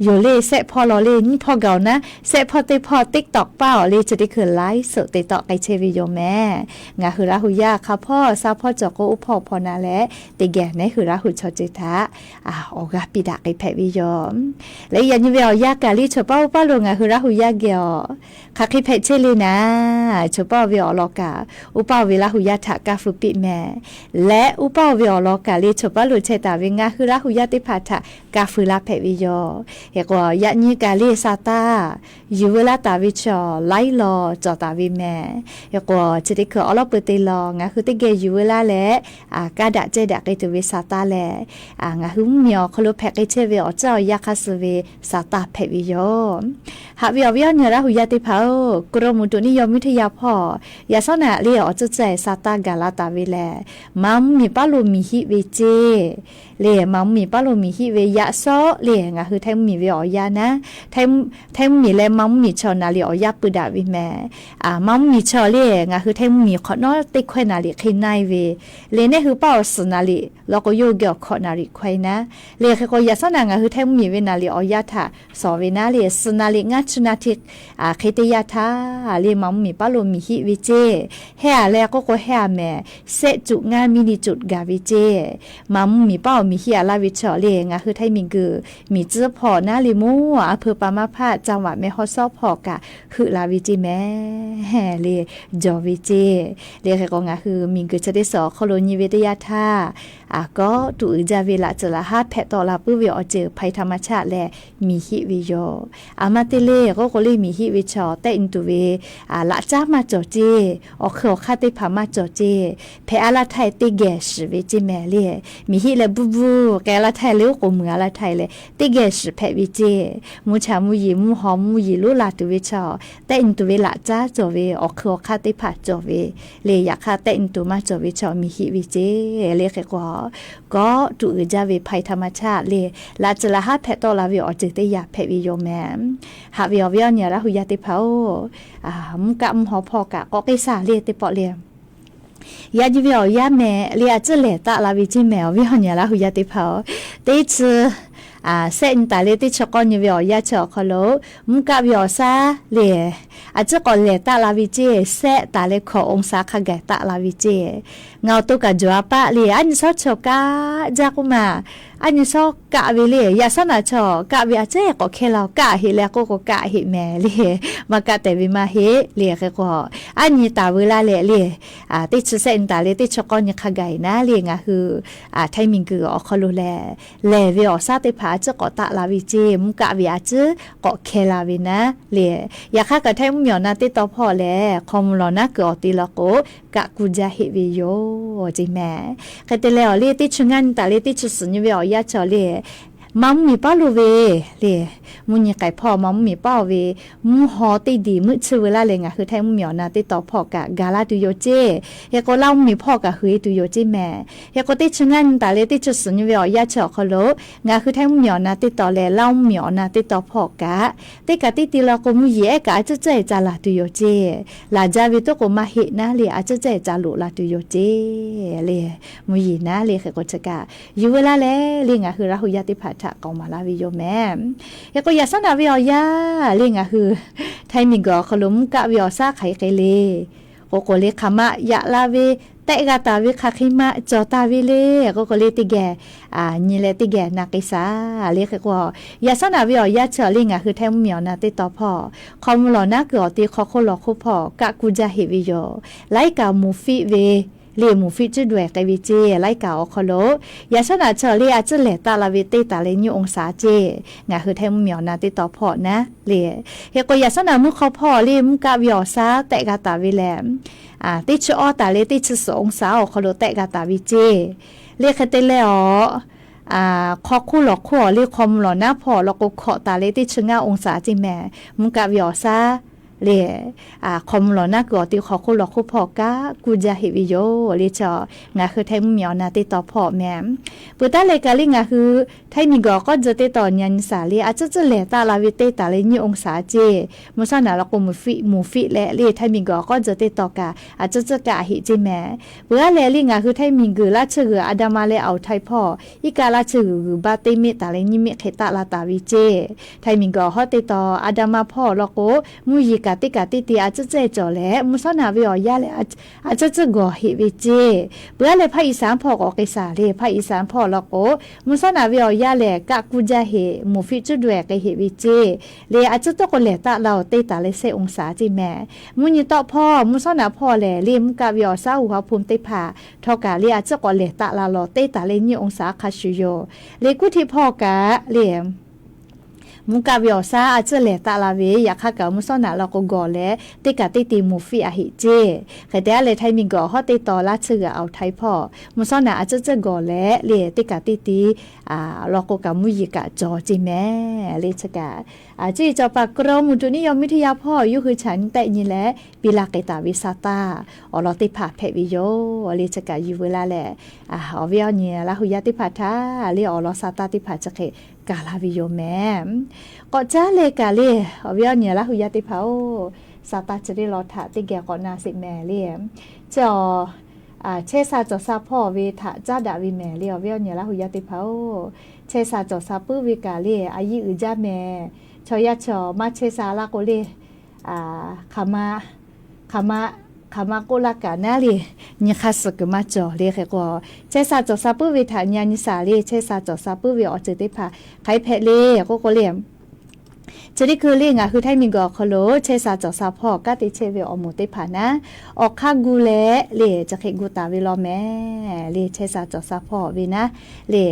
yonˍ le shehˆ hpawˇ law le nyiˇ hpawˇ gaˬ-oˬ naˉ, shehˆ hpawˇ teˇ hpawˇ TikTok paˇ awˬ le chi teˇ hkui ไลฟ์สด te tawˆ k'ai chehˇ ve yoˬ mehˍ. Ngaˬ hui Laˇ huˍ yaˇ hk'a hpawˇ sha hpawˇ cawˬ k'o, oˇ hpawˇ hpawˇ na leh teˇ geh neˇ hui Laˇ huˍ chaw ceuˬ htaꞈ awˬ g'aˇ piˇ daꞈ k'ai hpehꞈ ve yoˬ. Leh yaꞈ nyi ve awˬ yanˇ kaꞈ le, choˬ paˇ oˇ paˇ lo ngaˬ hui Laˇ huˍ yaˇ geh awˬ hk'aˬ hk'e hpehꞈ chehˇ le naˉ, choˬ paˇ ve awˬ lawn kaꞈ oˇ paˇ ve Laˇ huˍ yaˇ htaꞈ kaˇ feu piˇ mehˍ. Leh oˇ paˇ ve awˬ lawn kaꞈ le, choˬ paˇ lo chehˇ taˍ ve ngaˬ hui Laˇ huˍ yaˇ teˇ hpaˍ htaꞈ kaˇ feu laˇ hpehꞈ ve yoˬ. Hk'e k'o, yaꞈ nyi kaꞈ le sa taˇ yuˬ veu laˇ taˍ ve chaw laiˉ law cawˬ taˍ ve mehˍ. Hk'e k'o, chi teˇ hkui awˬ lawn peu te law ngaˬ hui teˇ geh yuˬ veu laˇ leh, kaˇ daꞈ cehˇ daꞈ k'ai tuˬ ve sa taˇ lehˬ, ngaˬ hui mvuhˇmiˬ awˬ hk'aw lo hpehꞈ k'ai chehˇ ve awˬ caˇ awˬ yaˇ hk'a suh ve sa taˇ hpehꞈ ve yoˬ. Haꞈ ve awˬ viˉ awˬ nyi Laˇ huˍ yaˇ teˇ hpaˍ-oˬ, กรมอุตุนิยมวิทยา hpawˇ yaꞈ shawˉ naꞈ le awˬ tcuhˇ cehˬ sa taˇ gaˬ la taˍ ve lehˬ, maˇ mvuhˇmiˬ paˉ lo miˬ hiˆ ve ceˇ le, maˇ mvuhˇmiˬ paˉ lo miˬ hiˆ ve yaꞈ shawˉ le ngaˬ hui Htaiˇ mvuhˇmiˬ ve awˬ yanˇ naˉ, Htaiˇ mvuhˇmiˬ leh maˇ mvuhˇmiˬ chaw naˍ liꞈ awˬ yanˇ pui daꞈ ve mehˍ. Maˇ mvuhˇmiˬ chaw le ngaˬ hui Htaiˇ mvuhˇmiˬ hk'awꞈ nawˉ teˇ hkawehˇ naˍ liꞈ hk'e na-e ve le, neˇ hui paˇ awˬ suhˍ naˍ liꞈ law k'o yawˇ hui geh awˬ hkawꞈ naˍ liꞈ hkawehˇ naˉ le. Hk'e k'o, yaꞈ shawˉ naꞈ ngaˬ hui Htaiˇ mvuhˇmiˬ ve naˍ liꞈ awˬ yanˇ htaꞈ shawˍ ve naˉ le, suhˍ naˍ liꞈ ngaˇ chi naˍ hteˇ hk'e teˇ yanˇ htaˇ le maˇ mvuhˇmiˬ paˉ lo miˬ hiˆ ve ceˇ. Heh aꞈ leh k'oˆ k'o, heh aꞈ mehˍ, shehˆ cuꞈ ngaˇ มิลลิจูล gaˬ ve ceˇ. Maˇ mvuhˇmiˬ paˉ awˬ miˬ hiˆ-a laˇ ve chaw le ngaˬ hui Htaiˇ miˬguiˬ miˬ tcuhˉ hpawˇ naˉ le mvuhˇ aˬ hpeu pa maˇ hpaˆ จังหวัดแม่ฮ่องสอน hpawˇ kaꞈ heuˆ la ve ceˇ mehˍ le, jawˬ ve ceˇ. Le hk'e k'o, ngaˬ hui miˬguiˬ chi teˇ suhˍ awˬ hk'aw lo nyi ve teˇ yanˇ htaˇ, kawˆ tuꞈ uiˍ jaˇ ve laꞈ tcuhˍ laꞈ haˉ hpehꞈ tawˆ la puiˉ ve awˬ ceuˬ ภัยธรรมชาติ leh miˬ hiˆ ve yoˬ. Aˬ ma te le k'oˆ k'o le, miˬ hiˆ ve chaw tehˆ nyi tuˬ ve laꞈ caˉ maˇ cawˬ ceˇ, awˬ hk'eun awˬ hk'aˇ teˇ hpaˍ maˇ cawˬ ceˇ. Hpehꞈ-a laˇ htaˇ teˇ geh shiˍ ve ceˇ mehˍ le. Miˬ hiˆ leh buˇ buˇ k'ai-a laˇ htaˇ le, oˉ k'oˍ muiˬ-a laˇ htaˇ leh teˇ geh shiˍ hpehꞈ ve ceˇ. Mvuhˇ chaꞈ mvuhˇ yeˬ mvuhˇ haw mvuhˇ yeˬ lonˉ la tuˬ ve chaw, tehˆ nyi tuˬ ve laꞈ caˉ cawˬ ve, awˬ hk'eun awˬ hk'aˇ teˇ hpaˍ cawˬ ve le. Yaꞈ hk'aˇ tehˆ nyi tuˬ maˇ cawˬ ve chaw miˬ hiˆ ve ceˇ. Le hk'e k'o, kawˆ tuꞈ uiˍ jaˇ ve ภัยธรรมชาติ le, laꞈ tcuhˍ laꞈ haˉ hpehꞈ tawˆ la ve awˬ ceuˬ teˇ yanˇ hpehꞈ ve yoˬ mehˍ. Haꞈ ve awˬ viˉ awˬ nyi Laˇ huˍ yaˇ teˇ hpaˍ-oˬ, mvuhˇ kaˆ mvuhˇ haw hpawˇ kaꞈ k'awꞈ k'oˆ saˍ le teˇ pawˆ le, yaꞈ nyi ve awˬ yanˇ mehˍ le, a ciˉ lehˬ taˆ la ve ceˇ mehˍ. Awˬ viˉ awˬ nyi Laˇ huˍ yaˇ teˇ hpaˍ-oˬ, teˇ chi shehˆ nyi taˍ le teˇ chi k'awˇ nyi ve awˬ yanˇ chi awˬ hk'aw lo, mvuhˇ kaˆ ve awˬ shaˉ le, a ciˉ k'awꞈ lehˬ taˆ la ve ceˇ. Shehˆ taˍ leh hkawꞈ องศา hk'a gaˬ taˆ la ve ceˇ. Ngaˬ awˬ to kaꞈ jawˬ-a paˆ le, aˉ nyi shawˉ chaw kaˆ jaˇ k'oˆ ma, aˉ nyi shawˉ kaˆ ve le, yaꞈ shawˉ naꞈ chaw kaˆ ve a ciˉ k'awꞈ hkehˇ la-oˬ, kaˆ heˆ leh k'oˆ k'o kaˆ heˆ mehˍ le, maˇ kaˆ tehꞈ ve maˇ heˆ le. Hk'e k'o, aˉ nyi taˍ veu laˇ leh le, teˇ chi shehˆ nyi taˍ le teˇ chi k'awˇ nyi hk'a gaˬ-e naˉ le, ngaˬ hui Htaiˇ miˬguiˬ awˬ hk'aw lo lehˬ, lehˬ ve awˬ shaˉ teˇ hpaˍ a ciˉ k'awꞈ taˆ la ve ceˇ, mvuhˇ kaˆ ve a ciˉ k'awꞈ hkehˇ la ve naˉ le. Yaꞈ hk'aˇ kaꞈ Htaiˇ mvuhˇmiˬ awˬ na teˇ taw hpawˇ lehˬ, hk'aw mvuh lawˬ naˉ kuiˬ awˬ te law k'o, kaꞈ kuˇ jaˇ heˆ ve yoˬ ceˇ mehˍ. Hk'e te leh awˬ le teˇ chi ngaˇ nyi taˍ leh teˇ chi suhˍ nyi ve awˬ yanˇ chi awˬ le, maˇ mvuhˇmiˬ paˉ lo ve le, mvuhˇ nyi k'ai hpawˇ maˇ mvuhˇmiˬ paˉ-oˬ ve, mvuhˇ haw teˇ diˬ meuˆ chiˇ veu laˇ leh ngaˬ hui htaiˇ mvuhˇmiˬ awˬ na teˇ taw hpawˇ kaꞈ ga laˇ tuˬ yoˬ ceˇ. Hk'e k'o, laˇ mvuhˇmiˬ hpawˇ kaꞈ hui e tuˬ yoˬ ceˇ mehˍ. Hk'e k'o, teˇ chi ngaˇ nyi taˍ leh teˇ chi suhˍ nyi ve awˬ yanˇ chi awˬ hk'aw lo, ngaˬ hui htaiˇ mvuhˇmiˬ awˬ na teˇ taw leh laˇ mvuhˇmiˬ awˬ na teˇ taw hpawˇ kaꞈ, teˇ kaꞈ teˇ ti law k'o, mvuhˇ yeˬ ehˉ kaꞈ a ciˉ ciˉ ca laˬ tuˬ yoˬ ceˇ. Laˬ jaˇ ve toˉ k'o, maˇ heˆ naˉ le, a ciˉ ciˉ ca loꞈ la tuˬ yoˬ ceˇ le. Mvuhˇ yeˬ naˉ le, hk'e k'o chi kaꞈ yuˬ veu laˇ leh le, ngaˬ hui Laˇ huˍ yaˇ teˇ hpaˍ htaꞈ k'awꞈ maˍ laˇ ve yoˬ mehˍ. Hk'e k'o, yaꞈ shawˉ naꞈ ve awˬ yanˇ le, ngaˬ hui htaiˇ miˬguiˬ awˬ hk'aw lo mvuhˇ kaˆ ve awˬ shaˉ hk'aˬ hk'e le k'o k'o le, hk'aˬ ma yaꞈ la ve, tehˆ g'a taˍ ve hk'aˬ hk'e ma cawˬ taˍ ve le k'o k'o le, teˇ geh nyi leh teˇ geh na k'ai shaˍ le. Hk'e k'o, yaꞈ shawˉ naꞈ ve awˬ yanˇ chi awˬ le, ngaˬ hui htaiˇ mvuhˇmiˬ awˬ na teˇ taw hpawˇ hk'aw mvuh lawˬ naˉ kuiˬ awˬ te hk'aw hk'oˆ lawˬ hk'oˆ hpawˇ kaꞈ kuˇ jaˇ heˆ ve yoˬ. Laiˉ kaꞈ moˍ fiˆ ve le, moˍ fiˆ cuˉ daweh k'ai ve ceˇ. Laiˉ kaꞈ awˬ hk'aw lo yaꞈ shawˉ naꞈ chi awˬ le, a ciˉ lehˬ taˆ la ve teˇ taˍ leh nyiˇ องศา ceˇ. Ngaˬ hui htaiˇ mvuhˇmiˬ awˬ na teˇ taw hpawˇ naˉ le. Hk'e k'o, yaꞈ shawˉ naꞈ mvuhˇ hk'aw hpawˇ le, mvuhˇ kaˆ ve awˬ shaˉ tehˆ g'a taˍ ve lehˬ, teˇ chi awˇ taˍ leh teˇ chi suhˍ องศา awˬ hk'aw lo tehˆ g'a taˍ ve ceˇ. Le hk'e te leh awˬ hk'aw hk'oˆ lawˬ hk'oˆ awˬ le, hk'aw mvuh lawˬ naˉ hpawˇ law k'o, hkawꞈ taˍ leh teˇ chi ngaˇ องศา ceˇ mehˍ. Mvuhˇ kaˆ ve awˬ shaˉ le, hk'aw mvuh lawˬ naˉ kuiˬ awˬ te hk'aw hk'oˆ lawˬ hk'oˆ hpawˇ kaꞈ kuˇ jaˇ heˆ ve yoˬ le. Chi ngaˬ hui htaiˇ mvuhˇmiˬ awˬ na teˇ taw hpawˇ mehˍ. Peuˬ taˉ leh kaꞈ le, ngaˬ hui htaiˇ miˬguiˬ awˬ k'awˇ tcuh teˇ taw nyi nyi shaˍ le, a ciˉ ciˉ lehˬ taˆ la ve teˇ taˍ leh nyiˇ องศา ceˇ. Mvuhˇ shawˉ naꞈ law k'o, moˍ fiˆ le le, htaiˇ miˬguiˬ awˬ k'awˇ tcuh teˇ taw kaꞈ a ciˉ ciˉ kaꞈ heˆ ceˇ mehˍ. Peuˬ aˉ leh le, ngaˬ hui htaiˇ miˬguiˬ laˇ chi g'uiˬ อันดามัน leh อ่าวไทย hpawˇ iˉ kaˆ laˇ chi g'uiˬ g'uiˬ baˆ teˇ miˆ taˍ leh nyiˇ miˆ hk'e taˆ la taˍ ve ceˇ. Htaiˇ miˬguiˬ awˬ hawˉ teˇ taw อันดามัน hpawˇ law k'o, mvuhˇ yeˬ kaꞈ teˇ kaꞈ teˇ ti a ciˉ ciˉ cawˬ leh, mvuhˇ shawˉ naꞈ ve awˬ yanˇ lehˬ a ciˉ ciˉ gawˬ heˆ ve ceˇ. Peuˬ aˉ leh ภาคอีสาน hpawˇ k'awꞈ k'ai shaˍ le, ภาคอีสาน hpawˇ law k'o, mvuhˇ shawˉ naꞈ ve awˬ yanˇ lehˬ kaˆ kuˇ jaˇ heˆ, moˍ fiˆ cuˉ daweh k'ai heˆ ve ceˇ. Le a ciˉ tawˇ k'o lehˬ taˆ la-oˬ teˇ taˍ leh shehˆ องศา ceˇ mehˍ. Mvuhˇ nyi tawˆ hpawˇ mvuhˇ shawˉ naꞈ hpawˇ lehˬ le, mvuhˇ kaˆ ve awˬ shaˉ uiˍ ha hpu teˇ hpaˍ htawˇ kaꞈ le, a ciˉ k'awꞈ lehˬ taˆ la lawˬ teˇ taˍ leh nyiˇ องศา hk'a shuˍ yoˬ. Le kuˇ htiˆ hpawˇ kaꞈ le, mvuhˇ kaˆ ve awˬ shaˉ a ciˉ lehˬ taˆ la ve, yaꞈ hk'aˇ kaꞈ mvuhˇ shawˉ naꞈ law k'o gawˬ leh teˇ kaꞈ teˇ ti moˍ fiˆ a heˆ ceˇ. Hk'e te aˉ leh htaiˇ miˬguiˬ awˬ hawˉ teˇ taw laˇ chi g'uiˬ อ่าวไทย hpawˇ mvuhˇ shawˉ naꞈ a ciˉ ciˉ gawˬ leh le, teˇ kaꞈ teˇ ti law k'o kaꞈ mvuhˇ yeˬ kaꞈ cawˬ ceˇ mehˍ le. Chi kaꞈ, chi cawˬ paˍ กรมอุตุนิยมวิทยา hpawˇ yawˇ hui chaꞈ nyi tehˆ nyi leh piˇ laˇ k'ai taˍ ve sa taˇ awˬ lawn teˇ hpaˍ hpehꞈ ve yoˬ le. Chi kaꞈ yuˬ veu laˇ leh, awˬ viˉ awˬ nyi Laˇ huˍ yaˇ teˇ hpaˍ htaꞈ le awˬ lawn sa taˇ teˇ hpaˍ chi hk'e gaˬ la ve yoˬ mehˍ. K'awꞈ caˉ leh kaꞈ le, awˬ viˉ awˬ nyi Laˇ huˍ yaˇ teˇ hpaˍ-oˬ, sa taˇ chi teˇ lawn htaꞈ teˇ geh k'awꞈ na sheˍ mehˍ le. Chi awˬ, chehˇ sha cawˬ sha hpawˇ ve htaꞈ caˉ daꞈ ve mehˍ le. Awˬ viˉ awˬ nyi Laˇ huˍ yaˇ teˇ hpaˍ-oˬ, chehˇ sha cawˬ sha puiˉ ve kaꞈ le, a yiˇ uiˍ jaˇ mehˍ. Chaw yaˇ chaw maˇ chehˇ sha laˇ k'o le, hk'aˬ ma, hk'aˬ ma, hk'aˬ ma k'oˆ laˇ kaꞈ naˉ le, nyi hk'aˇ suh kuiˬ maˇ cawˬ le. Hk'e k'o, chehˇ sha cawˬ sha puiˉ ve htaꞈ nyi nyi shaˍ le. Chehˇ sha cawˬ sha puiˉ ve awˬ ceuˬ teˇ hpaˍ hk'aˬ hk'e hpehꞈ le k'oˆ k'o le, chi teˇ hkui le ngaˬ hui htaiˇ miˬguiˬ awˬ hk'aw lo chehˇ sha cawˬ sha hpawˇ kanˉ te chehˇ ve awˬ moˍ teˇ hpaˍ naˉ, awˬ hk'aˇ gu leh le chi hk'e gu taˍ ve law mehˍ le. Chehˇ sha cawˬ sha hpawˇ ve naˉ le,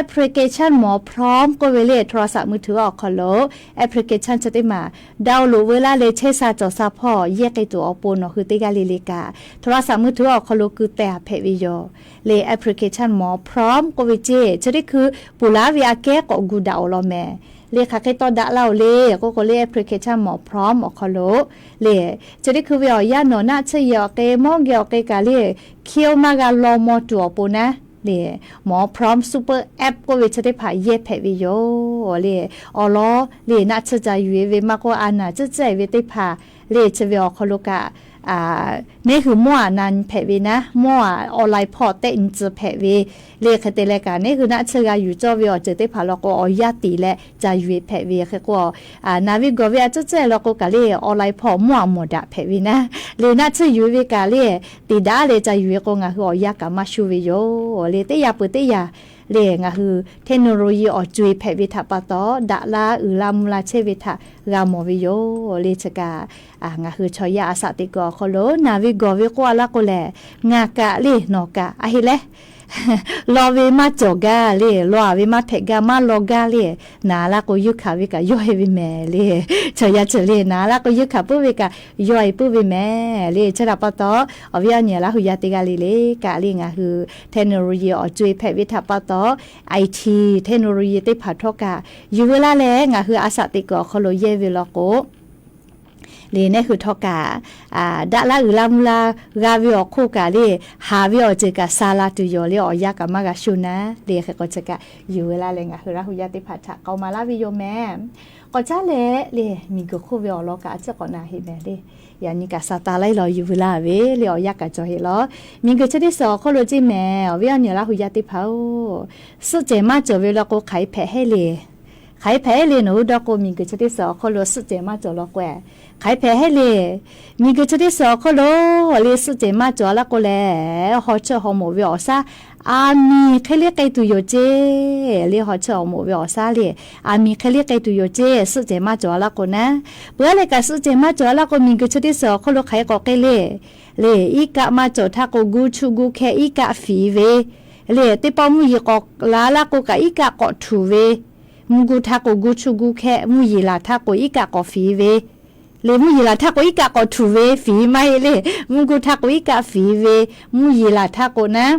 application หมอพร้อม k'oˆ ve le โทรศัพท์มือถือ awˬ hk'aw lo application chi teˇ maˬ download veu laˇ leh chehˇ sha cawˬ sha hpawˇ yehˇ k'ai tuˬ awˬ pon nawˬ hui teˇ g'aˇ le le kaꞈ โทรศัพท์มือถือ awˬ hk'aw lo ku teh a hpehꞈ ve yoˬ le. Application หมอพร้อม k'oˆ ve ceˇ, chi teˇ hkui puˍ laˉ ve aꞈ kehˉ k'awꞈ gu daꞈ-oˬ law mehˍ le. Hk'aˬ hk'e tawˇ daꞈ laˇ-oˬ le k'oˆ k'o le, application หมอพร้อม awˬ hk'aw lo le, chi teˇ hkui ve awˬ yanˇ nawˬ naˆ tsuhˇ yehˬ awˬ k'e mawˇ geh awˬ k'e kaꞈ le, hkiˇ-oˆ maˇ g'a law maw tuˬ awˬ pon naˉ le, หมอพร้อม super app k'oˆ ve chi teˇ hpaˍ yehˇ hpehꞈ ve yoˬ le. Awˬ lawn le naˆ tsuhˇ ca yuˬ e ve maˇ k'oˆ, a naˍ tcuhˉ tcuhˉ e ve teˇ hpaˍ le chi ve awˬ hk'aw lo kaꞈ neˉ hui mawˇ aꞈ na hpehꞈ ve naˉ, mawˇ aꞈ online hpawˇ tehˆ nyi tcuh hpehꞈ ve le. Hk'e te leh kaꞈ neˉ hui naˆ tsuhˇ g'a yuˬ cawˇ ve awˬ ceuˬ teˇ hpaˍ law k'o awˬ yanˇ tiˍ leh ca yuˬ e hpehꞈ ve. Hk'e k'o, naˍ ve gawˬ ve a ciˉ ciˉ law k'o kaꞈ le online hpawˇ mawˇ aꞈ mawˬ daꞈ hpehꞈ ve naˉ le, naˆ tsuhˇ yuˬ e ve kaꞈ le tiˍ daꞈ leh ca yuˬ e k'o ngaˬ hui awˬ yanˇ kaꞈ maˇ shuˇ ve yoˬ le. Teˇ yanˇ peuˬ teˇ yanˇ le ngaˬ hui technology awˬ co e hpehꞈ ve htaꞈ pa taw, daꞈ la uiˍ la mvuh la chehˇ ve htaꞈ g'a mawˬ ve yoˬ le. Chi kaꞈ ngaˬ hui chaw yaˇ a shaꞈ teꞈ kuiˬ awˬ hk'aw lo naˍ ve gawˬ ve k'oˆ a laˇ k'o lehˬ, ngaˬ kaꞈ le nawˬ kaꞈ a heˆ leh law ve maˇ cawˬ gaˇ le, law-a ve maˇ hpehꞈ gaˇ, maˇ law gaˇ le. Naˍ laˇ k'o, yeunˇ hkanˍ ve kaꞈ yawˇ e ve mehˍ le. Chaw yaˇ chi le, naˍ laˇ k'o, yeunˇ hkanˍ puiˉ ve kaꞈ yawˇ e puiˉ ve mehˍ le. Chi htaꞈ pa taw, awˬ viˉ awˬ nyi Laˇ hu yaˇ teˇ g'aˇ le le kaꞈ le, ngaˬ hui technology awˬ co-e hpehꞈ ve htaꞈ pa taw, IT technology teˇ hpaˍ htawˇ kaꞈ yuˬ veu laˇ leh, ngaˬ hui a shaꞈ teꞈ kuiˬ awˬ hk'aw lo yehˇ ve law k'o, le, nehˇ hui htawˇ kaꞈ daꞈ laˇ uiˍ laˇ mvuh la g'a ve awˬ hk'oˆ kaꞈ le, haˍ ve awˬ ceuˬ kaꞈ sha la tuˬ yoˬ le. Awˬ yanˇ kaꞈ maˇ g'a sho naˉ le. Hk'e k'o chi kaꞈ yuˬ veu laˇ leh, ngaˬ hui Laˇ hu yaˇ teˇ hpaˍ htaꞈ k'aoˍ maˍ laˇ ve yoˬ mehˍ. K'awꞈ caˉ leh le, miˬguiˬ hk'oˆ ve awˬ lawn kaꞈ a ciˉ k'awꞈ na heˆ mehˍ le. Yaꞈ nyi kaꞈ sha ta laiˉ law yuˬ veu laˇ ve le, awˬ yanˇ kaꞈ cawˬ heˆ law. Miˬguiˬ chi teˇ suhˍ awˬ hk'oˆ lo ceˇ mehˍ, awˬ viˉ awˬ nyi Laˇ hu yaˇ teˇ hpaˍ-oˬ, suhˆ cehˬ maˇ cawˬ ve law k'o, hk'aˬ hk'e hpehꞈ heˆ le. Hk'aˬ hk'e hpehꞈ heˆ le nawˬ hui dawˇ k'o, miˬguiˬ chi teˇ suhˍ awˬ hk'oˆ lo suhˆ cehˬ maˇ cawˬ law k'o, hk'aˬ hk'e hpehꞈ heˆ le. Miˬguiˬ chi teˇ suhˍ awˬ hk'oˆ lo le, suhˆ cehˬ maˇ cawˬ laˇ k'o lehˬ, haw cheuˆ haw moˍ ve awˬ shaˉ, aˬ miˍ hk'e le k'ai tuˬ yoˬ ceˇ le. Haw cheuˆ haw moˍ ve awˬ shaˉ le, aˬ miˍ hk'e le k'ai tuˬ yoˬ ceˇ, suhˆ cehˬ maˇ cawˬ laˇ k'o naˉ. Peuˬ a leh kaꞈ suhˆ cehˬ maˇ cawˬ laˇ k'o, miˬguiˬ chi teˇ suhˍ awˬ hk'oˆ lo hk'aˬ hk'e k'awꞈ k'ai le. Le, iˉ kaˆ maˇ cawˬ htaˇ k'o, gu chuˆ gu hkehˇ iˉ kaˆ fiˍ ve le. Teˇ pawˆ mvuhˇ yeˬ k'awꞈ la laˇ k'o kaꞈ, iˉ kaˆ k'awꞈ htuꞈ ve. Mvuhˇ gu htaˇ k'o, gu chuˆ gu hkehˇ, mvuhˇ yeˬ laˬ htaˇ k'o, iˉ kaˆ k'awꞈ fiˍ ve le. Mvuhˇ yeˬ laˬ htaˇ k'o, iˉ kaˆ k'awꞈ htuꞈ ve, fiˍ maˇ heˆ le. Mvuhˇ gu htaˇ k'o, iˉ kaˆ fiˍ ve, mvuhˇ yeˬ laˬ htaˇ k'o naˉ,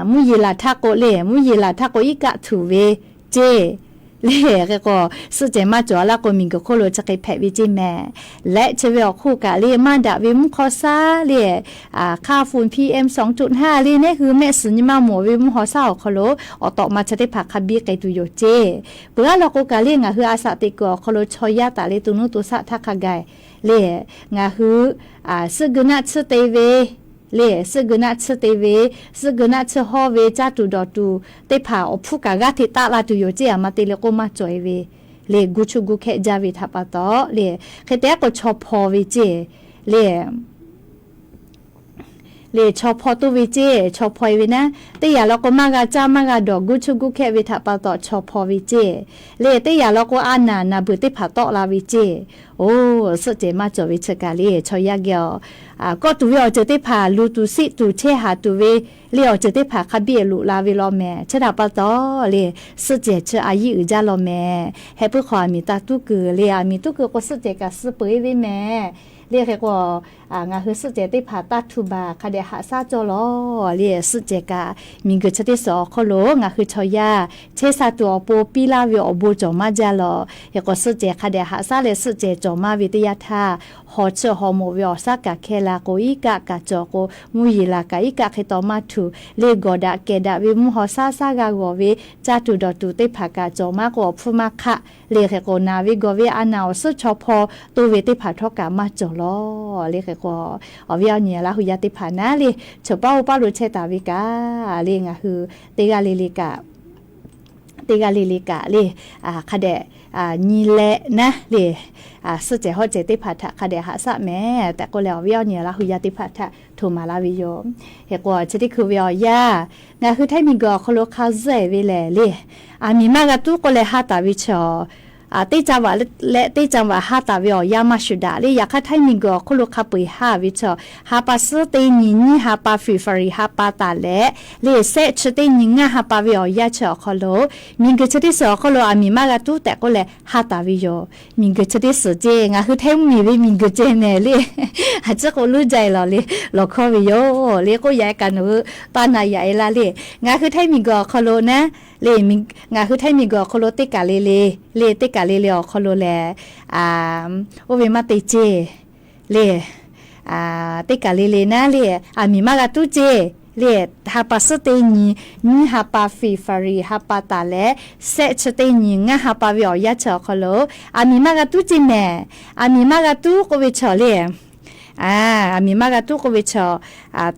mvuhˇ yeˬ laˬ htaˇ k'o le, mvuhˇ yeˬ laˬ htaˇ k'o, iˉ kaˆ htuꞈ ve ceˇ le. Hk'e k'o, suhˆ cehˬ maˇ cawˬ laˇ k'o, miˬguiˬ hk'oˆ lo chi hk'e hpehꞈ ve ceˇ mehˍ. Leh chi ve awˬ hk'oˆ kaꞈ le, maˇ daꞈ ve mvuhˇ hk'aw shaˉ le, hk'aˇ hpu PM sawˬ tuꞈ hnaˇ le, nehˇ hui mehˆ suhˍ nyi maˇ mawˬ ve mvuhˇ hk'aw shaˉ awˬ hk'aw lo, awˬ tawꞈ ma chi teˇ hpaˍ hk'a biˇ k'ai tuˬ yoˬ ceˇ. Peuˬ a law k'o kaꞈ le, ngaˬ hui a shaꞈ teꞈ kuiˬ awˬ hk'aw lo chaw yaˇ taˍ le, to nuˇ to shaˆ htaˇ hk'a gaˬ le, ngaˬ hui suhˆ geu naˆ tsuhˇ te ve le, suhˆ geu naˆ tsuhˇ te ve, suhˆ geu naˆ tsuhˇ hawˇ ve, caˇ tuˬ dawˬ tuˬ teˇ hpaˍ awˬ hpfuhˇ kaꞈ g'aˇ hteꞈ taˆ la tuˬ yoˬ ceˇ. Aˬ ma te le k'oˆ maˇ cawˬ e ve le, gu chuˆ gu hkehˇ jaˇ ve htaꞈ pa taw le, hk'e te k'o chaw hpaw ve ceˇ le. Le, chaw hpaw toˇ ve ceˇ, chaw hpaw e ve naˉ, teˇ yanˇ law k'o maˇ g'a caˇ maˇ g'a dawˬ, gu chuˆ gu hkehˇ ve htaꞈ pa taw chaw hpaw ve ceˇ. Le, teˇ yanˇ law k'o a naˬ naˬ beuˬ teˇ hpaˍ tawˆ la ve ceˇ. Oˬ, suhˆ cehˬ maˇ cawˬ ve chi kaꞈ le, chaw yaˇ geh awˬ kawˆ tuˬ ve awˬ ceuˬ teˇ hpaˍ luˬ tuˬ siˆ tuˬ chehˇ haˍ tuˬ ve le, awˬ ceuˬ teˇ hpaˍ hk'a biˇ loꞈ la ve law mehˍ. Chi htaꞈ pa taw le, suhˆ cehˬ chi a yiˇ uiˍ jaˇ law mehˍ. Heh puiˉ hk'aw aˬ miˍ taˇ tuˉ kuiˬ le, aˬ miˍ tuˉ kuiˬ k'o suhˆ cehˬ kaꞈ suh peuˬ e ve mehˍ. Le hk'e k'o, ngaˬ hui suhˆ cehˬ teˇ hpaˍ taˇ htu baˬ hk'a dehꞈ haꞈ shaˉ cawˇ law le. Suhˆ cehˬ kaꞈ miˬguiˬ chi teˇ suhˍ awˬ hk'oˆ lo ngaˬ hui chaw yaˇ chehˇ sha tuˬ awˬ pon piˇ laˇ ve awˬ bon cawˬ maˇ jaˇ law. Hk'e k'o suhˆ cehˬ hk'a dehꞈ haꞈ shaˉ leh suhˆ cehˬ cawˬ maˇ ve teˇ yanˇ htaˇ, haw cheuˆ haw moˍ ve awˬ shaˉ kaꞈ hkehˇ la k'o, iˉ kaˆ kaꞈ cawˬ k'o, mvuhˇ yeˬ laˬ kaꞈ iˉ kaˆ hk'e taw maˇ htuꞈ le. Gawˬ daꞈ kehˬ daꞈ ve mvuhˇ hawˬ shaˉ shaˉ g'a g'awˬ ve, caˇ tuˬ dawˬ tuˬ teˇ hpaˍ kaꞈ cawˬ maˇ k'o, awˬ hpfuhˇ maˇ hk'aˆ le. Hk'e k'o naˬ ve gawˬ ve a naˬ awˬ suhˉ chaw hpaw toˇ ve teˇ hpaˍ htawˇ kaꞈ maˇ cawˬ law le. Hk'e k'o, awˬ viˉ awˬ nyi Laˇ hu yaˇ teˇ hpaˍ naˉ le, chaw paˉ oˇ paˉ lo chehˇ taˍ ve kaꞈ le, ngaˬ hui teˇ g'aˇ le le kaꞈ teˇ g'aˇ le le kaꞈ le, hk'a dehꞈ nyi leh naˉ le, suhˆ cehˬ hawˉ cehˬ teˇ hpaˍ htaꞈ hk'a dehꞈ haꞈ shaˉ mehˍ tehꞈ k'oˆ leh, awˬ viˉ awˬ nyi Laˇ hu yaˇ teˇ hpaˍ htaꞈ htoꞈ maˍ laˇ ve yoˬ. Hk'e k'o chi teˇ hkui ve awˬ yanˇ, ngaˬ hui Htaiˇ miˬguiˬ awˬ hk'aw lo hk'a zuhˆ e ve lehˬ le, aˬ miˍ maˇ g'a tuˉ k'oˆ leh ha taˍ ve chaw, teˇ caˇ vaꞈ leh teˇ caˇ vaꞈ ha taˍ ve awˬ yanˇ maˇ shuˍ daꞈ le. Yaꞈ hk'aˇ Htaiˇ miˬguiˬ awˬ hk'oˆ lo hk'a peu eˬ ha ve chaw, ha pa suhˉ teˇ nyi nyiˇ ha pa February ha pa taˍ leh le, sehˆ chi teˇ nyi ngaˇ ha pa ve awˬ yanˇ chi awˬ hk'aw lo, miˬguiˬ chi teˇ suhˍ awˬ hk'oˆ lo aˬ miˍ maˇ g'a tuˉ tehꞈ k'oˆ leh ha taˍ ve yoˬ. Miˬguiˬ chi teˇ suhˍ ceˇ, ngaˬ hui Htaiˇ mvuhˇmiˬ ve miˬguiˬ ceˇ mehˍ le. A ciˉ k'o luˇ jaˇ e lawˬ le, lawˬ hkawˇ ve yoˬ le k'oˆ yaꞈ e kaꞈ nawˬ hui taˇ na yaꞈ e laˇ le. Ngaˬ hui Htaiˇ miˬguiˬ awˬ hk'aw lo naˉ le, ngaˬ hui Htaiˇ miˬguiˬ awˬ hk'aw lo teˇ kaˬ le le, le teˇ kaˬ le le awˬ hk'aw lo lehˬ, oˇ ve maˇ te ceˇ le. Teˇ kaˬ le le naˉ le, aˬ miˍ maˇ g'a tuˉ ceˇ le. Ha pa suhˉ teˇ nyi nyiˇ ha pa February ha pa taˍ leh, sehˆ chi teˇ nyi ngaˇ ha pa ve awˬ yanˇ chi awˬ hk'aw lo, aˬ miˍ maˇ g'a tuˉ ceˇ mehˍ. Aˬ miˍ maˇ g'a tuˉ k'oˆ ve chaw le, aˬ miˍ maˇ g'a tuˉ k'oˆ ve chaw,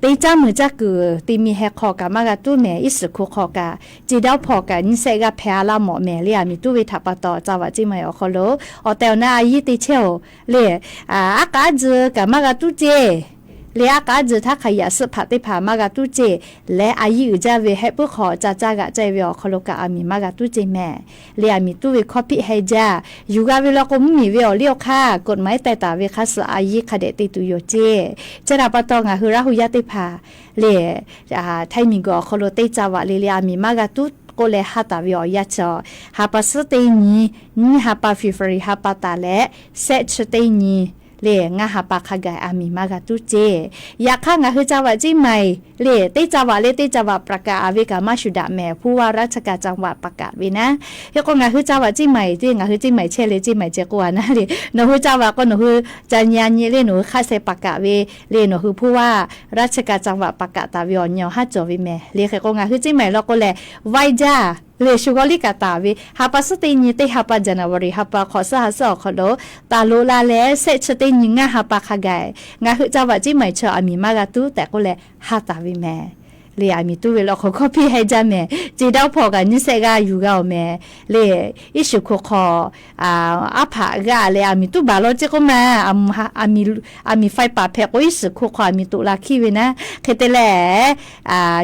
teˇ caˉ meuˬ caˇ kuiˬ te mi heh hk'aw kaꞈ maˇ g'a tuˉ mehˍ. Iˉ suhˍ hku hk'aw kaꞈ, ceˇ daˇ hpawˇ kaꞈ nyiˇ sehˆ g'aˇ hpehꞈ a laˇ mawꞈ mehˍ le. Aˬ miˍ tuˉ ve htaꞈ pa taw, ca vaꞈ ceˇ ma awˬ hk'aw lo awˬ tehˬ awˬ na a yiˇ te chehˇ-oˬ le. Aˉ k'aˉ tzuhˬ kaꞈ maˇ g'a tuˉ ceˇ le aˉ k'aˉ tzuhˬ htaˇ hk'aˬ yaꞈ suhˆ hpaꞈ teˇ hpaˍ maˇ g'a tuˉ ceˇ leh, a yiˇ uiˍ jaˇ ve hehˆ puiˉ hk'aw ca caˇ g'aꞈ caˇ ve awˬ hk'aw lo kaꞈ aˬ miˍ maˇ g'a tuˉ ceˇ mehˍ. Le aˬ miˍ tuˉ ve hkawˇ hpiˆ heh jaˇ, yuˬ g'a ve law k'o mvuhˇmiˬ ve awˬ liˇ awˬ hk'aˇ กฎหมาย teh taˍ ve hk'a suh a yiˇ hk'a dehꞈ te tuˬ yoˬ ceˇ. Chi htaꞈ pa taw ngaˬ hui Laˇ hu yaˇ teˇ hpaˍ le, Htaiˇ miˬguiˬ awˬ hk'aw lo teˇ ca vaꞈ le le aˬ miˍ maˇ g'a tuˉ k'oˆ leh ha taˍ ve awˬ yanˇ chi, ha pa suhˉ teˇ nyi, nyiˇ ha pa February ha pa taˍ leh, sehˆ chi teˇ nyi le ngaˇ ha pa hk'a gaˬ aˬ miˍ maˇ g'a tuˉ ceˇ. Yaꞈ hk'aˇ ngaˬ hui ca vaꞈ ceˇ maiˍ le, teˇ ca vaꞈ le teˇ ca vaꞈ ประกาศ aˍ ve kaꞈ maˇ shuˍ daꞈ mehˍ, ผู้ว่าราชการจังหวัด ประกาศ ve naˉ. Hk'e k'o ngaˬ hui ca vaꞈ ceˇ maiˍ ceˇ, ngaˬ hui ceˇ maiˍ chehˇ le ceˇ maiˍ ceh k'oˆ a naˉ le, nawˬ hui ca vaꞈ k'o nawˬ hui ca nyi a nyi le nawˬ hui hk'aˇ sheh ประกาศ ve le nawˬ hui ผู้ว่าราชการจังหวัด ประกาศ taˍ ve awˬ nyi awˬ haˉ cawˬ ve mehˍ. Le hk'e k'o ngaˬ hui ceˇ maiˍ law k'o lehˬ, vaiˇ jaˇ le shu g'awˇ liˇ kaꞈ taˍ ve ha pa suhˉ teˇ nyi teˇ ha pa January ha pa hk'awꞈ suhˉ ha suhˉ awˬ hk'aw lo taˍ loꞈ la leh, sehˆ chi teˇ nyi ngaˇ ha pa hk'a gaˬ ngaˬ hui ca vaꞈ ceˇ maiˍ chi aˬ miˍ maˇ g'a tuˉ tehꞈ k'oˆ leh ha taˍ ve mehˍ. Le aˬ miˍ tuˉ ve law k'o hkawˇ hpiˆ heh jaˇ mehˍ. Ceˇ daˇ hpawˇ kaꞈ nyiˇ sehˆ g'a yuˬ g'a awˬ mehˍ. Le iˉ shiˍ hku hk'aw aˉ hpaꞈ g'a leh aˬ miˍ tuˉ baˬ law ceˇ k'oˆ ma, aˬ miˍ faiˇ paˍ hpehꞈ k'o iˉ shiˍ hku hk'aw aˬ miˍ toꞈ la hkiˇ ve naˉ. Hk'e te leh,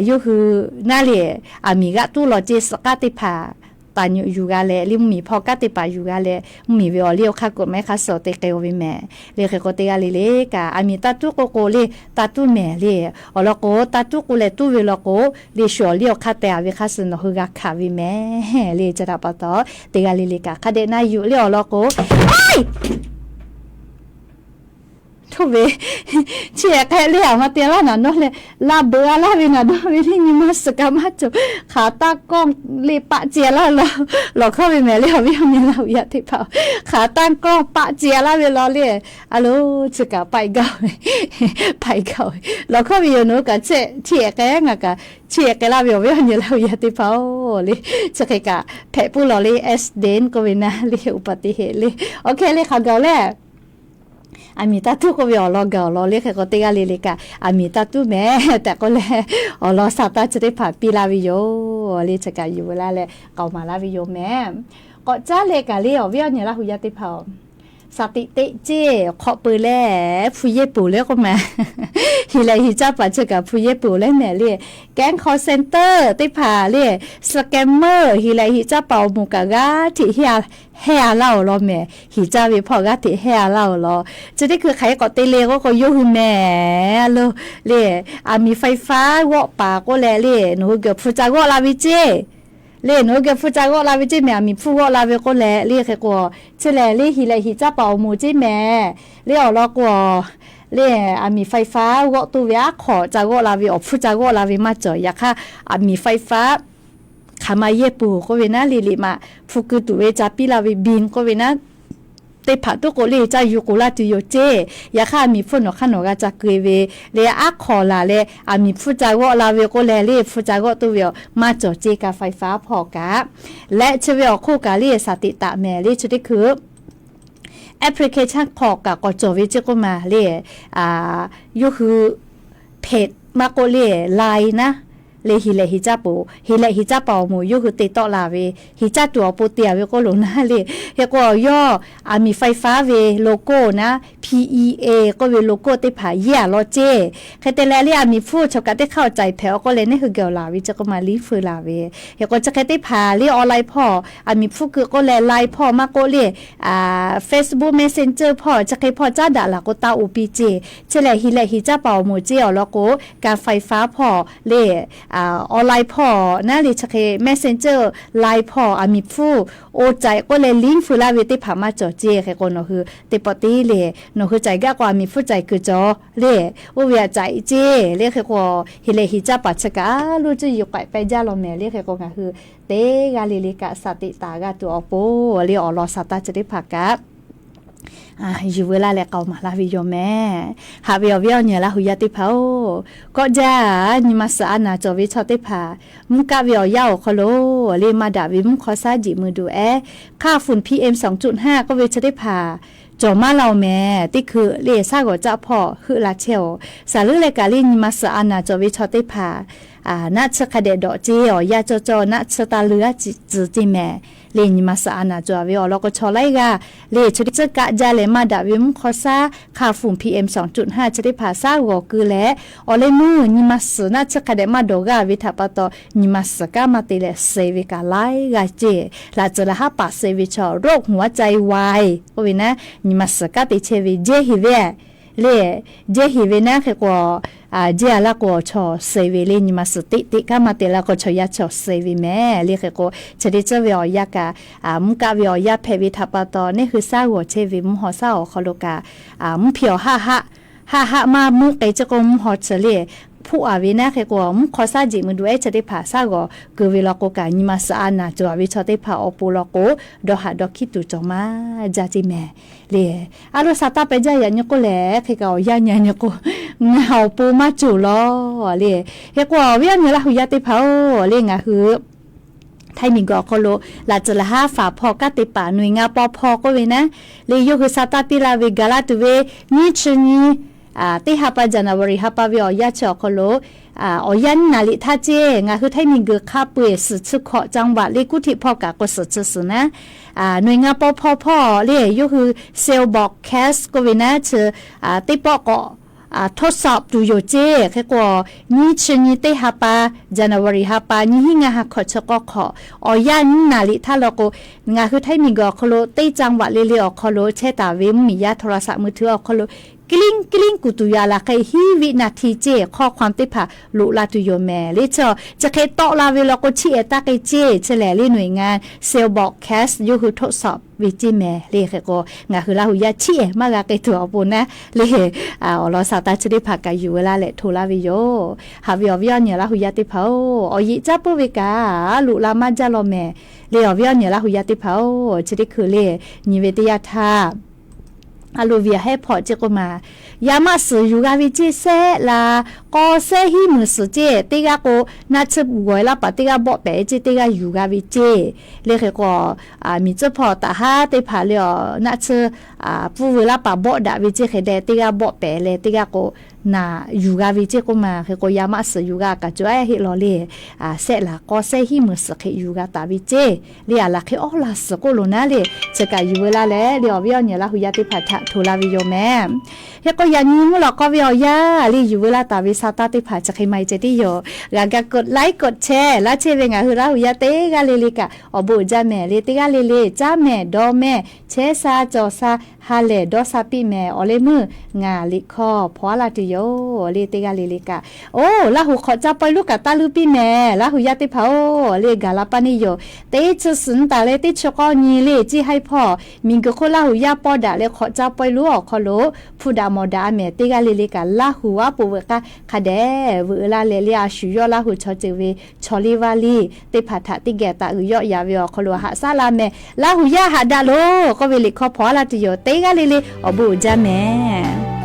yawˇ hui naˉ le, aˬ miˍ g'aꞈ tuˉ law ceˇ suhˍ k'aˉ teˇ hpaˍ taˍ nyi yuˬ g'a leh le mvuhˇmiˬ hpawˇ kanˉ teˇ hpaˍ yuˬ g'a leh mvuhˇmiˬ ve awˬ liˇ awˬ hk'aˇ กฎหมาย hk'a suh te k'ai-o ve mehˍ. Le hk'e k'o teˇ g'aˇ le le kaꞈ aˬ miˍ taˇ tuˉ k'o k'o le taˇ tuˉ mehˍ le. Awˬ lawn k'o taˇ tuˉ k'o leh tuˉ ve law k'o le shu awˬ liˇ awˬ hk'aˇ teh a ve hk'a suh nawˬ hui g'a hkanˍ ve mehˍ le. Chi htaꞈ pa taw teˇ g'aˇ le le kaꞈ hk'a dehꞈ na yuˬ le awˬ lawn k'o, hto ve, chi hk'e le aˬ ma te laˇ naˍ dawˇ leh, la beuꞈ a laˇ ve naˍ dawˇ ve le nyi ma suhˍ kaꞈ maˇ cawˬ. Hk'aˬ taˇ kawˇ le paˆ ce a laˇ law, lawˬ hkawˇ ve mehˍ le awˬ viˉ awˬ nyi Laˇ hu yaˇ teˇ hpaˍ-oˬ. Hk'aˬ taˇ kawˇ paˆ ce a laˇ ve law le, a lo, chi kaꞈ paiˆ gaˇ ve, paiˆ gaˇ ve, lawˬ hkawˇ ve yoˬ. Nawˬ hui kaꞈ chi hk'e ngaˬ kaꞈ chi hk'e laˇ ve awˬ viˉ awˬ nyi Laˇ hu yaˇ teˇ hpaˍ-oˬ le, chi hk'e kaꞈ hpehꞈ puiˉ law le, accident k'oˆ ve naˉ le, อุบัติเหตุ le. Awˬ hk'e le hk'aˬ gaˬ-oˬ leh, aˬ miˍ taˇ tuˉ k'oˆ ve awˬ lawn gaˬ awˬ lawn le hk'e k'o teˇ g'aˇ le le kaꞈ aˬ miˍ taˇ tuˉ mehˍ tehꞈ k'oˆ leh, awˬ lawn sa taˇ chi teˇ hpaˍ piˇ laˇ ve yoˬ le. Chi kaꞈ yuˬ veu laˇ leh k'aoˍ maˍ laˇ ve yoˬ mehˍ. K'awꞈ caˉ leh kaꞈ le awˬ viˉ awˬ nyi Laˇ hu yaˇ teˇ hpaˍ-oˬ, สติ teˇ ceˇ hk'awꞈ peu leh hpu yehˇ poˬ le k'oˆ ma, hiˍ lehˬ hiˍ caˇ paˍ chi kaꞈ hpu yehˇ poˬ le mehˍ le. แก๊ง call center teˇ hpaˍ le, scammer hiˍ lehˬ hiˍ caˇ paˍ awˬ moˍ kaꞈ g'aˇ hteꞈ hehˇ a laˇ awˬ lawn mehˍ. Hiˍ caˇ ve hpawˇ g'aˇ hteꞈ hehˇ a laˇ awˬ lawn. Chi teˇ hkui hk'aˬ hk'e k'awꞈ te le k'oˆ k'o yawˇ hui mehˍ lo le, aˬ miˍ ไฟฟ้า g'awˆ paˍ k'oˆ leh le nawˬ hui geh hpu ca g'awˆ la ve ceˇ le, nawˬ hui geh hpu ca g'awˆ la ve ceˇ mehˍ. Aˬ miˍ hpfuhˇ g'awˆ la ve k'oˆ leh le hk'e k'o, chi lehˬ le hiˍ lehˬ hiˍ caˇ paˍ awˬ moˍ ceˇ mehˍ le awˬ lawn k'o, le aˬ miˍ ไฟฟ้า g'awˆ tuˬ ve aˉ hk'aw ca g'awˆ la ve awˬ hpfuhˇ ca g'awˆ la ve maˇ cawˬ. Yaꞈ hk'aˇ aˬ miˍ ไฟฟ้า hk'aˬ ma yehˇ poˬ k'oˆ ve naˉ le, liꞈ maꞈ hpu keu tuˬ ve ca piˇ la ve บิน k'oˆ ve naˉ, teˇ hpaˍ tuˉ k'o le caˇ yuˬ k'oˍ laˇ tuˬ yoˬ ceˇ. Yaꞈ hk'aˇ aˬ miˍ hpfuhˇ nawˬ hk'aˇ nawˬ g'a ca keu ve le, aˉ hk'aw laˬ leh aˬ miˍ hpfuhˇ ca g'awˆ la ve k'oˆ leh le hpu ca g'awˆ tuˬ ve awˬ maˇ cawˬ ceˇ. Ka ไฟฟ้า hpawˇ kaꞈ leh chi ve awˬ hk'oˆ kaꞈ le สติ taˍ mehˍ le. Chi teˇ hkui application hk'aw kaꞈ k'awꞈ cawˬ ve ceˇ k'oˆ ma le, yawˇ hui เพจ maˇ k'oˆ le, Line naˉ le hiˍ lehˬ hiˍ caˇ paˍ, hiˍ lehˬ hiˍ caˇ paˍ awˬ moˍ yawˇ hui te tawˆ la ve, hiˍ caˇ tuˬ awˬ pon te a ve k'oˆ lo naˉ le. Hk'e k'o yawˇ aˬ miˍ ไฟฟ้า ve logo naˉ, P E A k'oˆ ve logo teˇ hpaˍ yehˇ a law ceˇ. Hk'e te leh le aˬ miˍ hpfuhˇ chaw kaꞈ teˇ hk'aˇ awˬ caiˍ hpehꞈ awˬ k'oˆ leh neˇ hui geh awˬ laˬ ve ceˇ k'oˆ ma liˇ feu la ve. Hk'e k'o chi hk'e teˇ hpaˍ le online hpawˇ aˬ miˍ hpfuhˇ keu k'oˆ leh Line hpawˇ maˇ k'oˆ le, Facebook Messenger hpawˇ chi hk'e hpawˇ caˉ daꞈ laˬ k'o taˇ oˍ piˇ ceˇ. Chi lehˬ hiˍ lehˬ hiˍ caˇ paˍ awˬ moˍ ceˇ awˬ lawn k'o, Ka ไฟฟ้า hpawˇ le online hpawˇ naˉ le chi hk'e Messenger, Line hpawˇ aˬ miˍ hpfuhˇ oˇ caiˍ k'oˆ leh liˇ feu laˇ ve teˇ hpaˍ maˇ cawˬ ceˇ. Hk'e k'o nawˬ hui teˇ pawˆ te le, nawˬ hui caiˍ gaˇ k'o aˬ miˍ hpfuhˇ caiˍ kuiˬ cawˬ le, oˇ ve aꞈ caiˍ ceˇ le. Hk'e k'o hiˍ lehˬ hiˍ caˇ paˍ chi kaꞈ a loˇ cuˇ yuˬ k'ai peh jaˇ law mehˍ le. Hk'e k'o ngaˬ hui teˇ g'aˇ le le kaꞈ สติ taˍ g'a tuˬ awˬ pon le awˬ lawn sa taˇ chi teˇ hpaˍ kaꞈ yuˬ veu laˇ leh k'aoˍ maˍ laˇ ve yoˬ mehˍ. Haꞈ ve awˬ viˉ awˬ nyi Laˇ hu yaˇ teˇ hpaˍ-oˬ, kawˆ jaˇ nyi ma suhˍ a naˍ cawˬ ve chaw teˇ hpaˍ mvuhˇ kaˆ ve awˬ yanˇ awˬ hk'aw lo le maˇ daꞈ ve mvuhˇ hk'aw shaˉ jiꞈ mui duˬ ehˉ hk'aˇ ฝุ่น P M สองจุดห้า k'oˆ ve chi teˇ hpaˍ cawˬ maˇ la-oˬ mehˍ. Teˇ hkui le shaˉ g'awˬ caˆ hpawˇ heuˆ la chehˇ-oˬ. Saˍ leuˉ leh kaꞈ le nyi ma suhˍ a naˍ cawˬ ve chaw teˇ hpaˍ naˆ tsuhˇ hk'a dehꞈ dawꞈ ceˇ awˬ yanˇ cawˇ cawˇ naˆ tsuhˇ taˇ leu a tcuh ceˇ mehˍ. le nyi ma suhˍ a naˍ cawˬ ve awˬ lawn k'o chaw laiˉ g'aˇ le chi teˇ tcuhˉ kaˆ jaˇ leh maˇ daꞈ ve mvuhˇ hk'aw shaˉ hk'a fuˍ P M sawˍ cuꞈ ha chi teˇ hpaˍ shaˉ g'awˬ keu leh, awˬ leh meuˇ nyi ma suhˍ naˆ tsuhˇ hk'a dehꞈ maˇ dawˬ g'aˇ ve htaꞈ pa taw, nyi ma suhˍ kanˉ maˇ te leh suh ve kaꞈ laiˉ g'aˇ ceˇ. Laꞈ tcuhˍ laˬ haˉ paˍ suh ve chaw โรคหัวใจวาย k'oˆ ve naˉ, nyi ma suhˍ kanˉ te chehˇ ve jehˇ heˍ ve le. Jehˇ heˍ ve naˉ hk'e k'o, jehˇ a laˇ k'o chaw suh ve le, nyi ma suhˍ teꞈ teꞈ kanˉ maˇ te laˇ k'o chaw yaˇ chaw suh ve mehˍ le. Hk'e k'o chi teˇ tcuhˉ ve awˬ yanˇ kaꞈ, mvuhˇ kaˆ ve awˬ yanˇ hpehꞈ ve htaꞈ pa taw, neˇ hui shaˉ g'awˬ chehˇ ve mvuhˇ haw shaˉ awˬ hk'aw lo kaꞈ, mvuhˇ hpehꞈ awˬ haˆ haˆ, haˆ haˆ maˇ meuˆ k'ai chi k'o mvuhˇ haw chi le, hpuˆ a ve naˉ hk'e k'o mvuhˇ hk'aw shaˉ jeꞈ meuˇ du ehˉ chi teˇ hpaˍ shaˉ g'awˬ keu ve law k'o kaꞈ, nyi ma suhˍ a naˍ cawˬ ve chaw teˇ hpaˍ awˬ pon law k'o, dawˇ haꞈ dawˇ hkiˉ tuˬ cawˬ maˇ jaˇ ceˇ mehˍ le. A lo sa taˇ pehˬ jaˇ yaꞈ nyi k'oˆ lehˬ, hk'e kaꞈ awˬ yanˇ nyi nyi k'o, ngaˬ awˬ pon maˇ cawˬ law le. Hk'e k'o awˬ viˉ awˬ nyi Laˇ hu yaˇ teˇ hpaˍ-oˬ le, ngaˬ hui Htaiˇ miˬguiˬ awˬ hk'aw lo laꞈ tcuhˍ laˬ haˉ faˍ hpawˇ kanˉ te paˍ หน่วยงาน pawˇ hpawˇ k'oˆ ve naˉ, le yawˇ hui sa taˇ piˇ la ve gaˬ laˇ tuˬ ve nyiˇ chi nyi teˇ ha pa January ha pa ve awˬ yanˇ chi awˬ hk'aw lo, awˬ yanˇ nyiˇ naˍ liꞈ htaˇ ceˇ, ngaˬ hui Htaiˇ miˬguiˬ hk'a peu-eˬ suhˍ chi hkawꞈ จังหวัด le kuˇ htiˆ hpawˇ kaꞈ k'o suhˍ chi suhˍ naˉ, หน่วยงาน pawˇ hpawˇ hpawˇ le yawˇ hui เซลล์บอร์ดแคสต์ k'oˆ ve naˉ chi teˇ pawˆ k'awꞈ ทดสอบ tuˬ yoˬ ceˇ. Hk'e k'o, nyiˇ chi nyi teˇ ha pa, January ha pa nyiˇ hinˉ ngaˇ ha hkawꞈ chi k'awˇ hk'awꞈ awˬ yanˇ nyiˇ naˍ liꞈ htaˇ law k'o, ngaˬ hui Htaiˇ miˬguiˬ awˬ hk'aw lo teˇ จังหวัด le le awˬ hk'aw lo chehˇ taˍ ve mvuhˇmiˬ yaˇ โทรศัพท์มือถือ awˬ hk'aw lo กริ๊งกริ๊ง kuˬ tuˬ yaꞈ laˬ hk'e hiˉ viˆ naˍ hti ceˇ hk'awˇ hk'awꞈ teˇ hpaˍ loꞈ la tuˬ yoˬ mehˍ le. Chi chi hk'e tawˆ la ve law k'o chiˇ ehˍ taˇ k'e ceˇ. Chi lehˬ le หน่วยงาน เซลล์บอร์ดแคสต์ yawˇ hui ทดสอบ ve ceˇ mehˍ le. Hk'e k'o, ngaˬ hui Laˇ hu yaˇ chiˇ ehˍ maˇ g'a k'ai tuˬ awˬ pon naˉ le, awˬ lawn sa taˇ chi teˇ hpaˍ kaꞈ yuˬ ve laˇ leh hto laˇ ve yoˬ. Haꞈ ve awˬ viˉ awˬ nyi Laˇ hu yaˇ teˇ hpaˍ-oˬ, awˬ yeꞈ caˉ puiˉ ve kaꞈ loꞈ la maˇ jaˇ law mehˍ le. Awˬ viˉ awˬ nyi Laˇ hu yaˇ teˇ hpaˍ-oˬ, chi teˇ hkui le nyi ve teˇ yanˇ htaˇ, a lo ve a hehˉ hpawˇ ceˇ k'oˆ maˬ, yaˇ maˆ suhˍ yuˬ g'a ve ceˇ sehˆ la, k'aw sehˉ hiˉ muiˬ suhˍ ceˇ. Teˇ g'aˇ k'o, naˆ tsuhˇ g'awˬ e laˇ paˍ teˇ g'aˇ bawˆ pehˍ ceˇ, teˇ g'aˇ yuˬ g'a ve ceˇ. Le hk'e k'o, miˬ tcuhˇ hpawˇ taˍ haˉ teˇ hpaˍ le awˬ naˆ tsuhˇ pfuhˇ ve laˇ paˍ bawˆ daꞈ ve ceˇ hk'e leh, teˇ g'aˇ bawˆ pehˍ leh teˇ g'aˇ k'o, naˬ yuˬ g'a ve ceˇ k'oˆ maˬ. Hk'e k'o, yaˇ maˆ suhˍ yuˬ g'a kaꞈ cawˬ ehˉ heˆ law le. Sehˆ laˬ k'aw sehˉ hiˉ muiˬ suhˍ hk'e yuˬ g'a taˍ ve ceˇ. Le a laˬ hk'e awˉ laˬ suhˍ k'oˆ loˬ naˉ le, chi kaꞈ yuˬ ve laˇ leh le awˬ viˉ awˬ nyi Laˇ hu yaˇ teˇ hpaˍ htaꞈ hto laˇ ve yoˬ mehˍ. Hk'e k'o, yaꞈ nyi mvuhˇ lawꞈ k'aw ve awˬ yanˇ le yuˬ ve laˇ taˍ ve sa taˇ teˇ hpaˍ chi hk'e maˇ heˆ ceh tiˉ yoˬ. G'a ga กดไลค์ กดแชร์ laˇ chehˇ ve ngaˬ hui Laˇ hu yaˇ teˇ g'aˇ le le kaꞈ awˬ bon uiˍ jaˇ mehˍ le. Teˇ g'aˇ le le caˉ mehˍ dawˇ mehˍ chehˇ sha cawˬ sha ha lehˬ dawˇ sha piˇ mehˍ. Awˬ leh meuˇ ngaˬ liꞈ hkawˇ hpaw aˉ laˇ tuˬ yoˬ le. Teˇ g'aˇ le le kaꞈ, oˬ, Laˇ hu hk'awꞈ caˇ pawehˇ luˉ kaꞈ taˇ luˇ piˇ mehˍ. Laˇ hu yaˇ teˇ hpaˍ-oˬ, le gaˬ la paˇ neˇ yoˬ. Teˇ chi suhˍ nyi taˍ leh teˇ chi k'awˇ nyi le ciˇ haiˉ hpawˇ miˬguiˬ hk'oˆ Laˇ hu yaˇ pawˇ daꞈ leh hk'awꞈ caˇ pawehˇ luˉ awˬ hk'aw lo hpu daꞈ mawˬ daꞈ a mehˍ. Teˇ g'aˇ le le kaꞈ Laˇ hu aˉ poꞈ veuꞈ k'aˇ hk'a dehꞈ veuꞈ laˇ leh le a shu yawˇ Laˇ hu chaw ceuˬ ve chaw liˇ vaˇ liˇ teˇ hpaˍ htaꞈ teˇ geh taꞈ uiˍ yawˆ yaꞈ ve awˬ hk'aw lo haꞈ shaˉ la mehˍ. Laˇ hu yaˇ haꞈ daꞈ loˬ k'oˆ ve liꞈ hkawˇ hpaw aˉ laˇ tuˬ yoˬ. Teˇ g'aˇ le le awˬ bon uiˍ jaˇ mehˍ.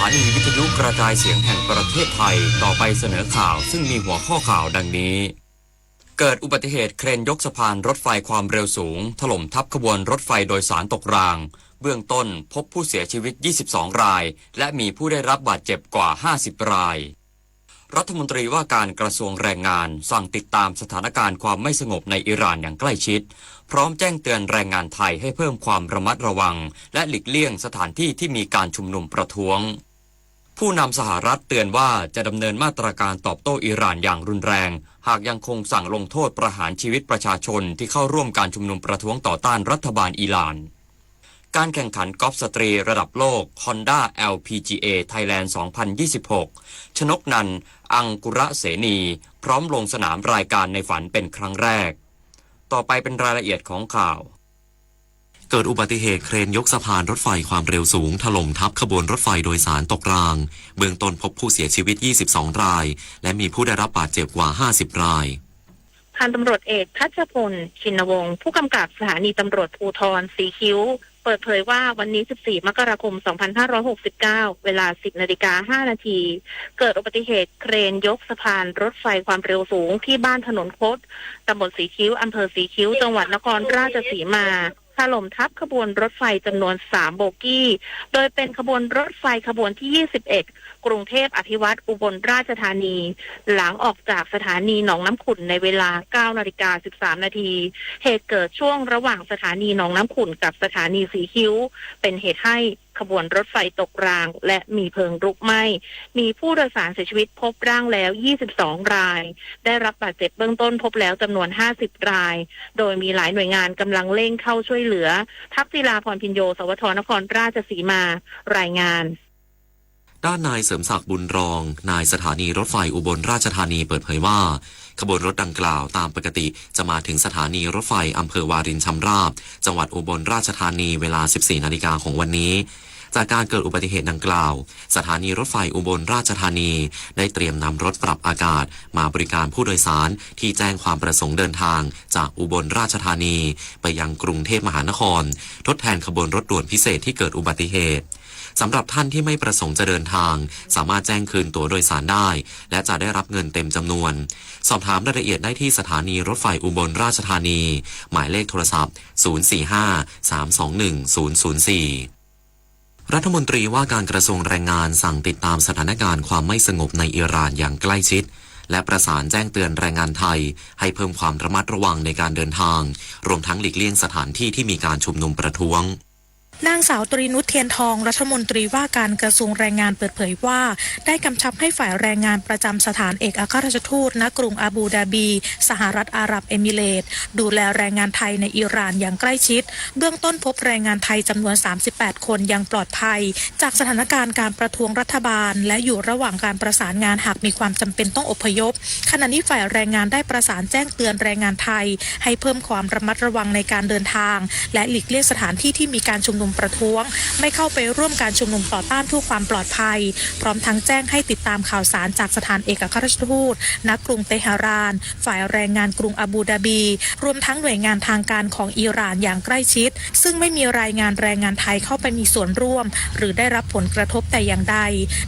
สถานีวิทยุกระจายเสียงแห่งประเทศไทย ต่อไปเสนอข่าว ซึ่งมีหัวข้อข่าวดังนี้ เกิดอุบัติเหตุเครนยกสะพานรถไฟความเร็วสูง ถล่มทับขบวนรถไฟโดยสารตกราง เบื้องต้นพบผู้เสียชีวิต ยี่สิบสอง ราย และมีผู้ได้รับบาดเจ็บกว่า ห้าสิบ ราย รัฐมนตรีว่าการกระทรวงแรงงานสั่งติดตามสถานการณ์ความไม่สงบในอิหร่านอย่างใกล้ชิด พร้อมแจ้งเตือนแรงงานไทยให้เพิ่มความระมัดระวัง และหลีกเลี่ยงสถานที่ที่มีการชุมนุมประท้วง ผู้นำสหรัฐเตือนว่าจะดำเนินมาตรการตอบโต้อิหร่านอย่างรุนแรง หากยังคงสั่งลงโทษประหารชีวิตประชาชนที่เข้าร่วมการชุมนุมประท้วงต่อต้านรัฐบาลอิหร่าน การแข่งขันกอล์ฟสตรีระดับโลก Honda แอล พี จี เอ Thailand สองพันยี่สิบหก ชนกนันท์ อังกุระเสนี พร้อมลงสนามรายการในฝันเป็นครั้งแรก ต่อไปเป็นรายละเอียดของข่าว เกิดอุบัติเหตุเครนยกสะพานรถไฟความเร็วสูงถล่มทับขบวนรถไฟโดยสารตกราง เบื้องต้นพบผู้เสียชีวิต ยี่สิบสอง ราย และมีผู้ได้รับบาดเจ็บกว่า ห้าสิบ ราย พันตำรวจเอกทัชพล ชินวงศ์ ผู้กำกับสถานีตำรวจภูธรสีคิ้ว เปิดเผยว่าวันนี้ สิบสี่ มกราคม สองพันห้าร้อยหกสิบเก้า เวลา สิบนาฬิกาห้านาที เกิดอุบัติเหตุเครนยกสะพานรถไฟความเร็วสูงที่บ้านถนนคด ตำบลสีคิ้ว อำเภอสีคิ้ว จังหวัดนครราชสีมา ถล่มทับขบวนรถไฟจำนวน สาม โบกี้ โดยเป็นขบวนรถไฟขบวนที่ ยี่สิบเอ็ด กรุงเทพอภิวัฒน์ อุบลราชธานี หลังออกจากสถานีหนองน้ำขุ่นในเวลา เก้านาฬิกาสิบสามนาที เหตุเกิดช่วงระหว่างสถานีหนองน้ำขุ่นกับสถานีสีคิ้ว เป็นเหตุให้ขบวนรถไฟตกรางและมีเพลิงลุกไหม้ มีผู้โดยสารเสียชีวิตพบร่างแล้ว ยี่สิบสอง ราย ได้รับบาดเจ็บเบื้องต้นพบแล้วจำนวน ห้าสิบ ราย โดยมีหลายหน่วยงานกำลังเร่งเข้าช่วยเหลือ ทัพศิลาพรพิญโญ สวท นครราชสีมา รายงาน ด้านนายเสริมศักดิ์ บุญรอง นายสถานีรถไฟอุบลราชธานีเปิดเผยว่า ขบวนรถดังกล่าวตามปกติจะมาถึงสถานีรถไฟอำเภอวารินชำราบ จังหวัดอุบลราชธานี เวลา สิบสี่นาฬิกาของวันนี้ จากการเกิดอุบัติเหตุดังกล่าว สถานีรถไฟอุบลราชธานี ได้เตรียมนำรถปรับอากาศมาบริการผู้โดยสารที่แจ้งความประสงค์เดินทางจากอุบลราชธานี ไปยังกรุงเทพมหานคร ทดแทนขบวนรถด่วนพิเศษที่เกิดอุบัติเหตุ สำหรับท่านที่ไม่ประสงค์จะเดินทาง สามารถแจ้งคืนตั๋วโดยสารได้ และจะได้รับเงินเต็มจำนวน สอบถามรายละเอียดได้ที่สถานีรถไฟอุบลราชธานี หมายเลขโทรศัพท์ ศูนย์สี่ห้า สามสองหนึ่ง ศูนย์ศูนย์สี่ รัฐมนตรีว่าการกระทรวงแรงงานสั่งติดตามสถานการณ์ความไม่สงบในอิหร่านอย่างใกล้ชิด และประสานแจ้งเตือนแรงงานไทย ให้เพิ่มความระมัดระวังในการเดินทาง รวมทั้งหลีกเลี่ยงสถานที่ที่มีการชุมนุมประท้วง นางสาวตรีนุช เทียนทอง รัฐมนตรีว่าการกระทรวงแรงงานเปิดเผยว่า ได้กำชับให้ฝ่ายแรงงานประจำสถานเอกอัครราชทูต ณ กรุงอาบูดาบี สหรัฐอาหรับเอมิเรตส์ ดูแลแรงงานไทยในอิหร่านอย่างใกล้ชิด เบื้องต้นพบแรงงานไทยจำนวน สามสิบแปด คนยังปลอดภัย จากสถานการณ์การประท้วงรัฐบาล และอยู่ระหว่างการประสานงานหากมีความจำเป็นต้องอพยพ ขณะนี้ฝ่ายแรงงานได้ประสานแจ้งเตือนแรงงานไทย ให้เพิ่มความระมัดระวังในการเดินทาง และหลีกเลี่ยงสถานที่ที่มีการชุมนุมประท้วง ไม่เข้าไปร่วมการชุมนุมต่อต้านเพื่อความปลอดภัย พร้อมทั้งแจ้งให้ติดตามข่าวสารจากสถานเอกอัครราชทูต ณ กรุงเตหะราน ฝ่ายแรงงานกรุงอาบูดาบี รวมทั้งหน่วยงานทางการของอิหร่านอย่างใกล้ชิด ซึ่งไม่มีรายงานแรงงานไทยเข้าไปมีส่วนร่วม หรือได้รับผลกระทบแต่อย่างใด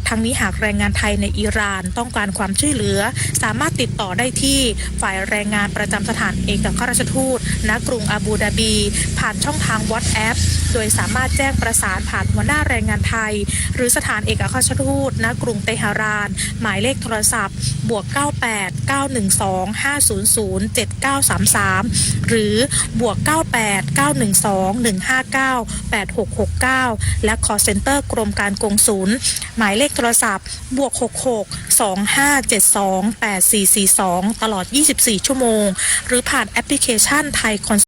ทั้งนี้หากแรงงานไทยในอิหร่านต้องการความช่วยเหลือ สามารถติดต่อได้ที่ฝ่ายแรงงานประจำสถานเอกอัครราชทูต ณ กรุงอาบูดาบี ผ่านช่องทาง WhatsApp โดยสามารถแจ้งประสานผ่านหัวหน้าแรงงานไทย หรือสถานเอกอัครราชทูต ณ กรุงเตหะราน หมายเลขโทรศัพท์ บวก เก้าแปด เก้าหนึ่งสอง ห้าศูนย์ศูนย์ เจ็ดเก้าสามสาม หรือ บวก เก้าแปด เก้าหนึ่งสอง หนึ่งห้าเก้า แปดหกหกเก้า และ call center กรมการกงสุล หมายเลขโทรศัพท์ บวก หกหก สองห้าเจ็ดสอง แปดสี่สี่สอง ตลอด ยี่สิบสี่ ชั่วโมง หรือผ่านแอปพลิเคชัน Thai Consular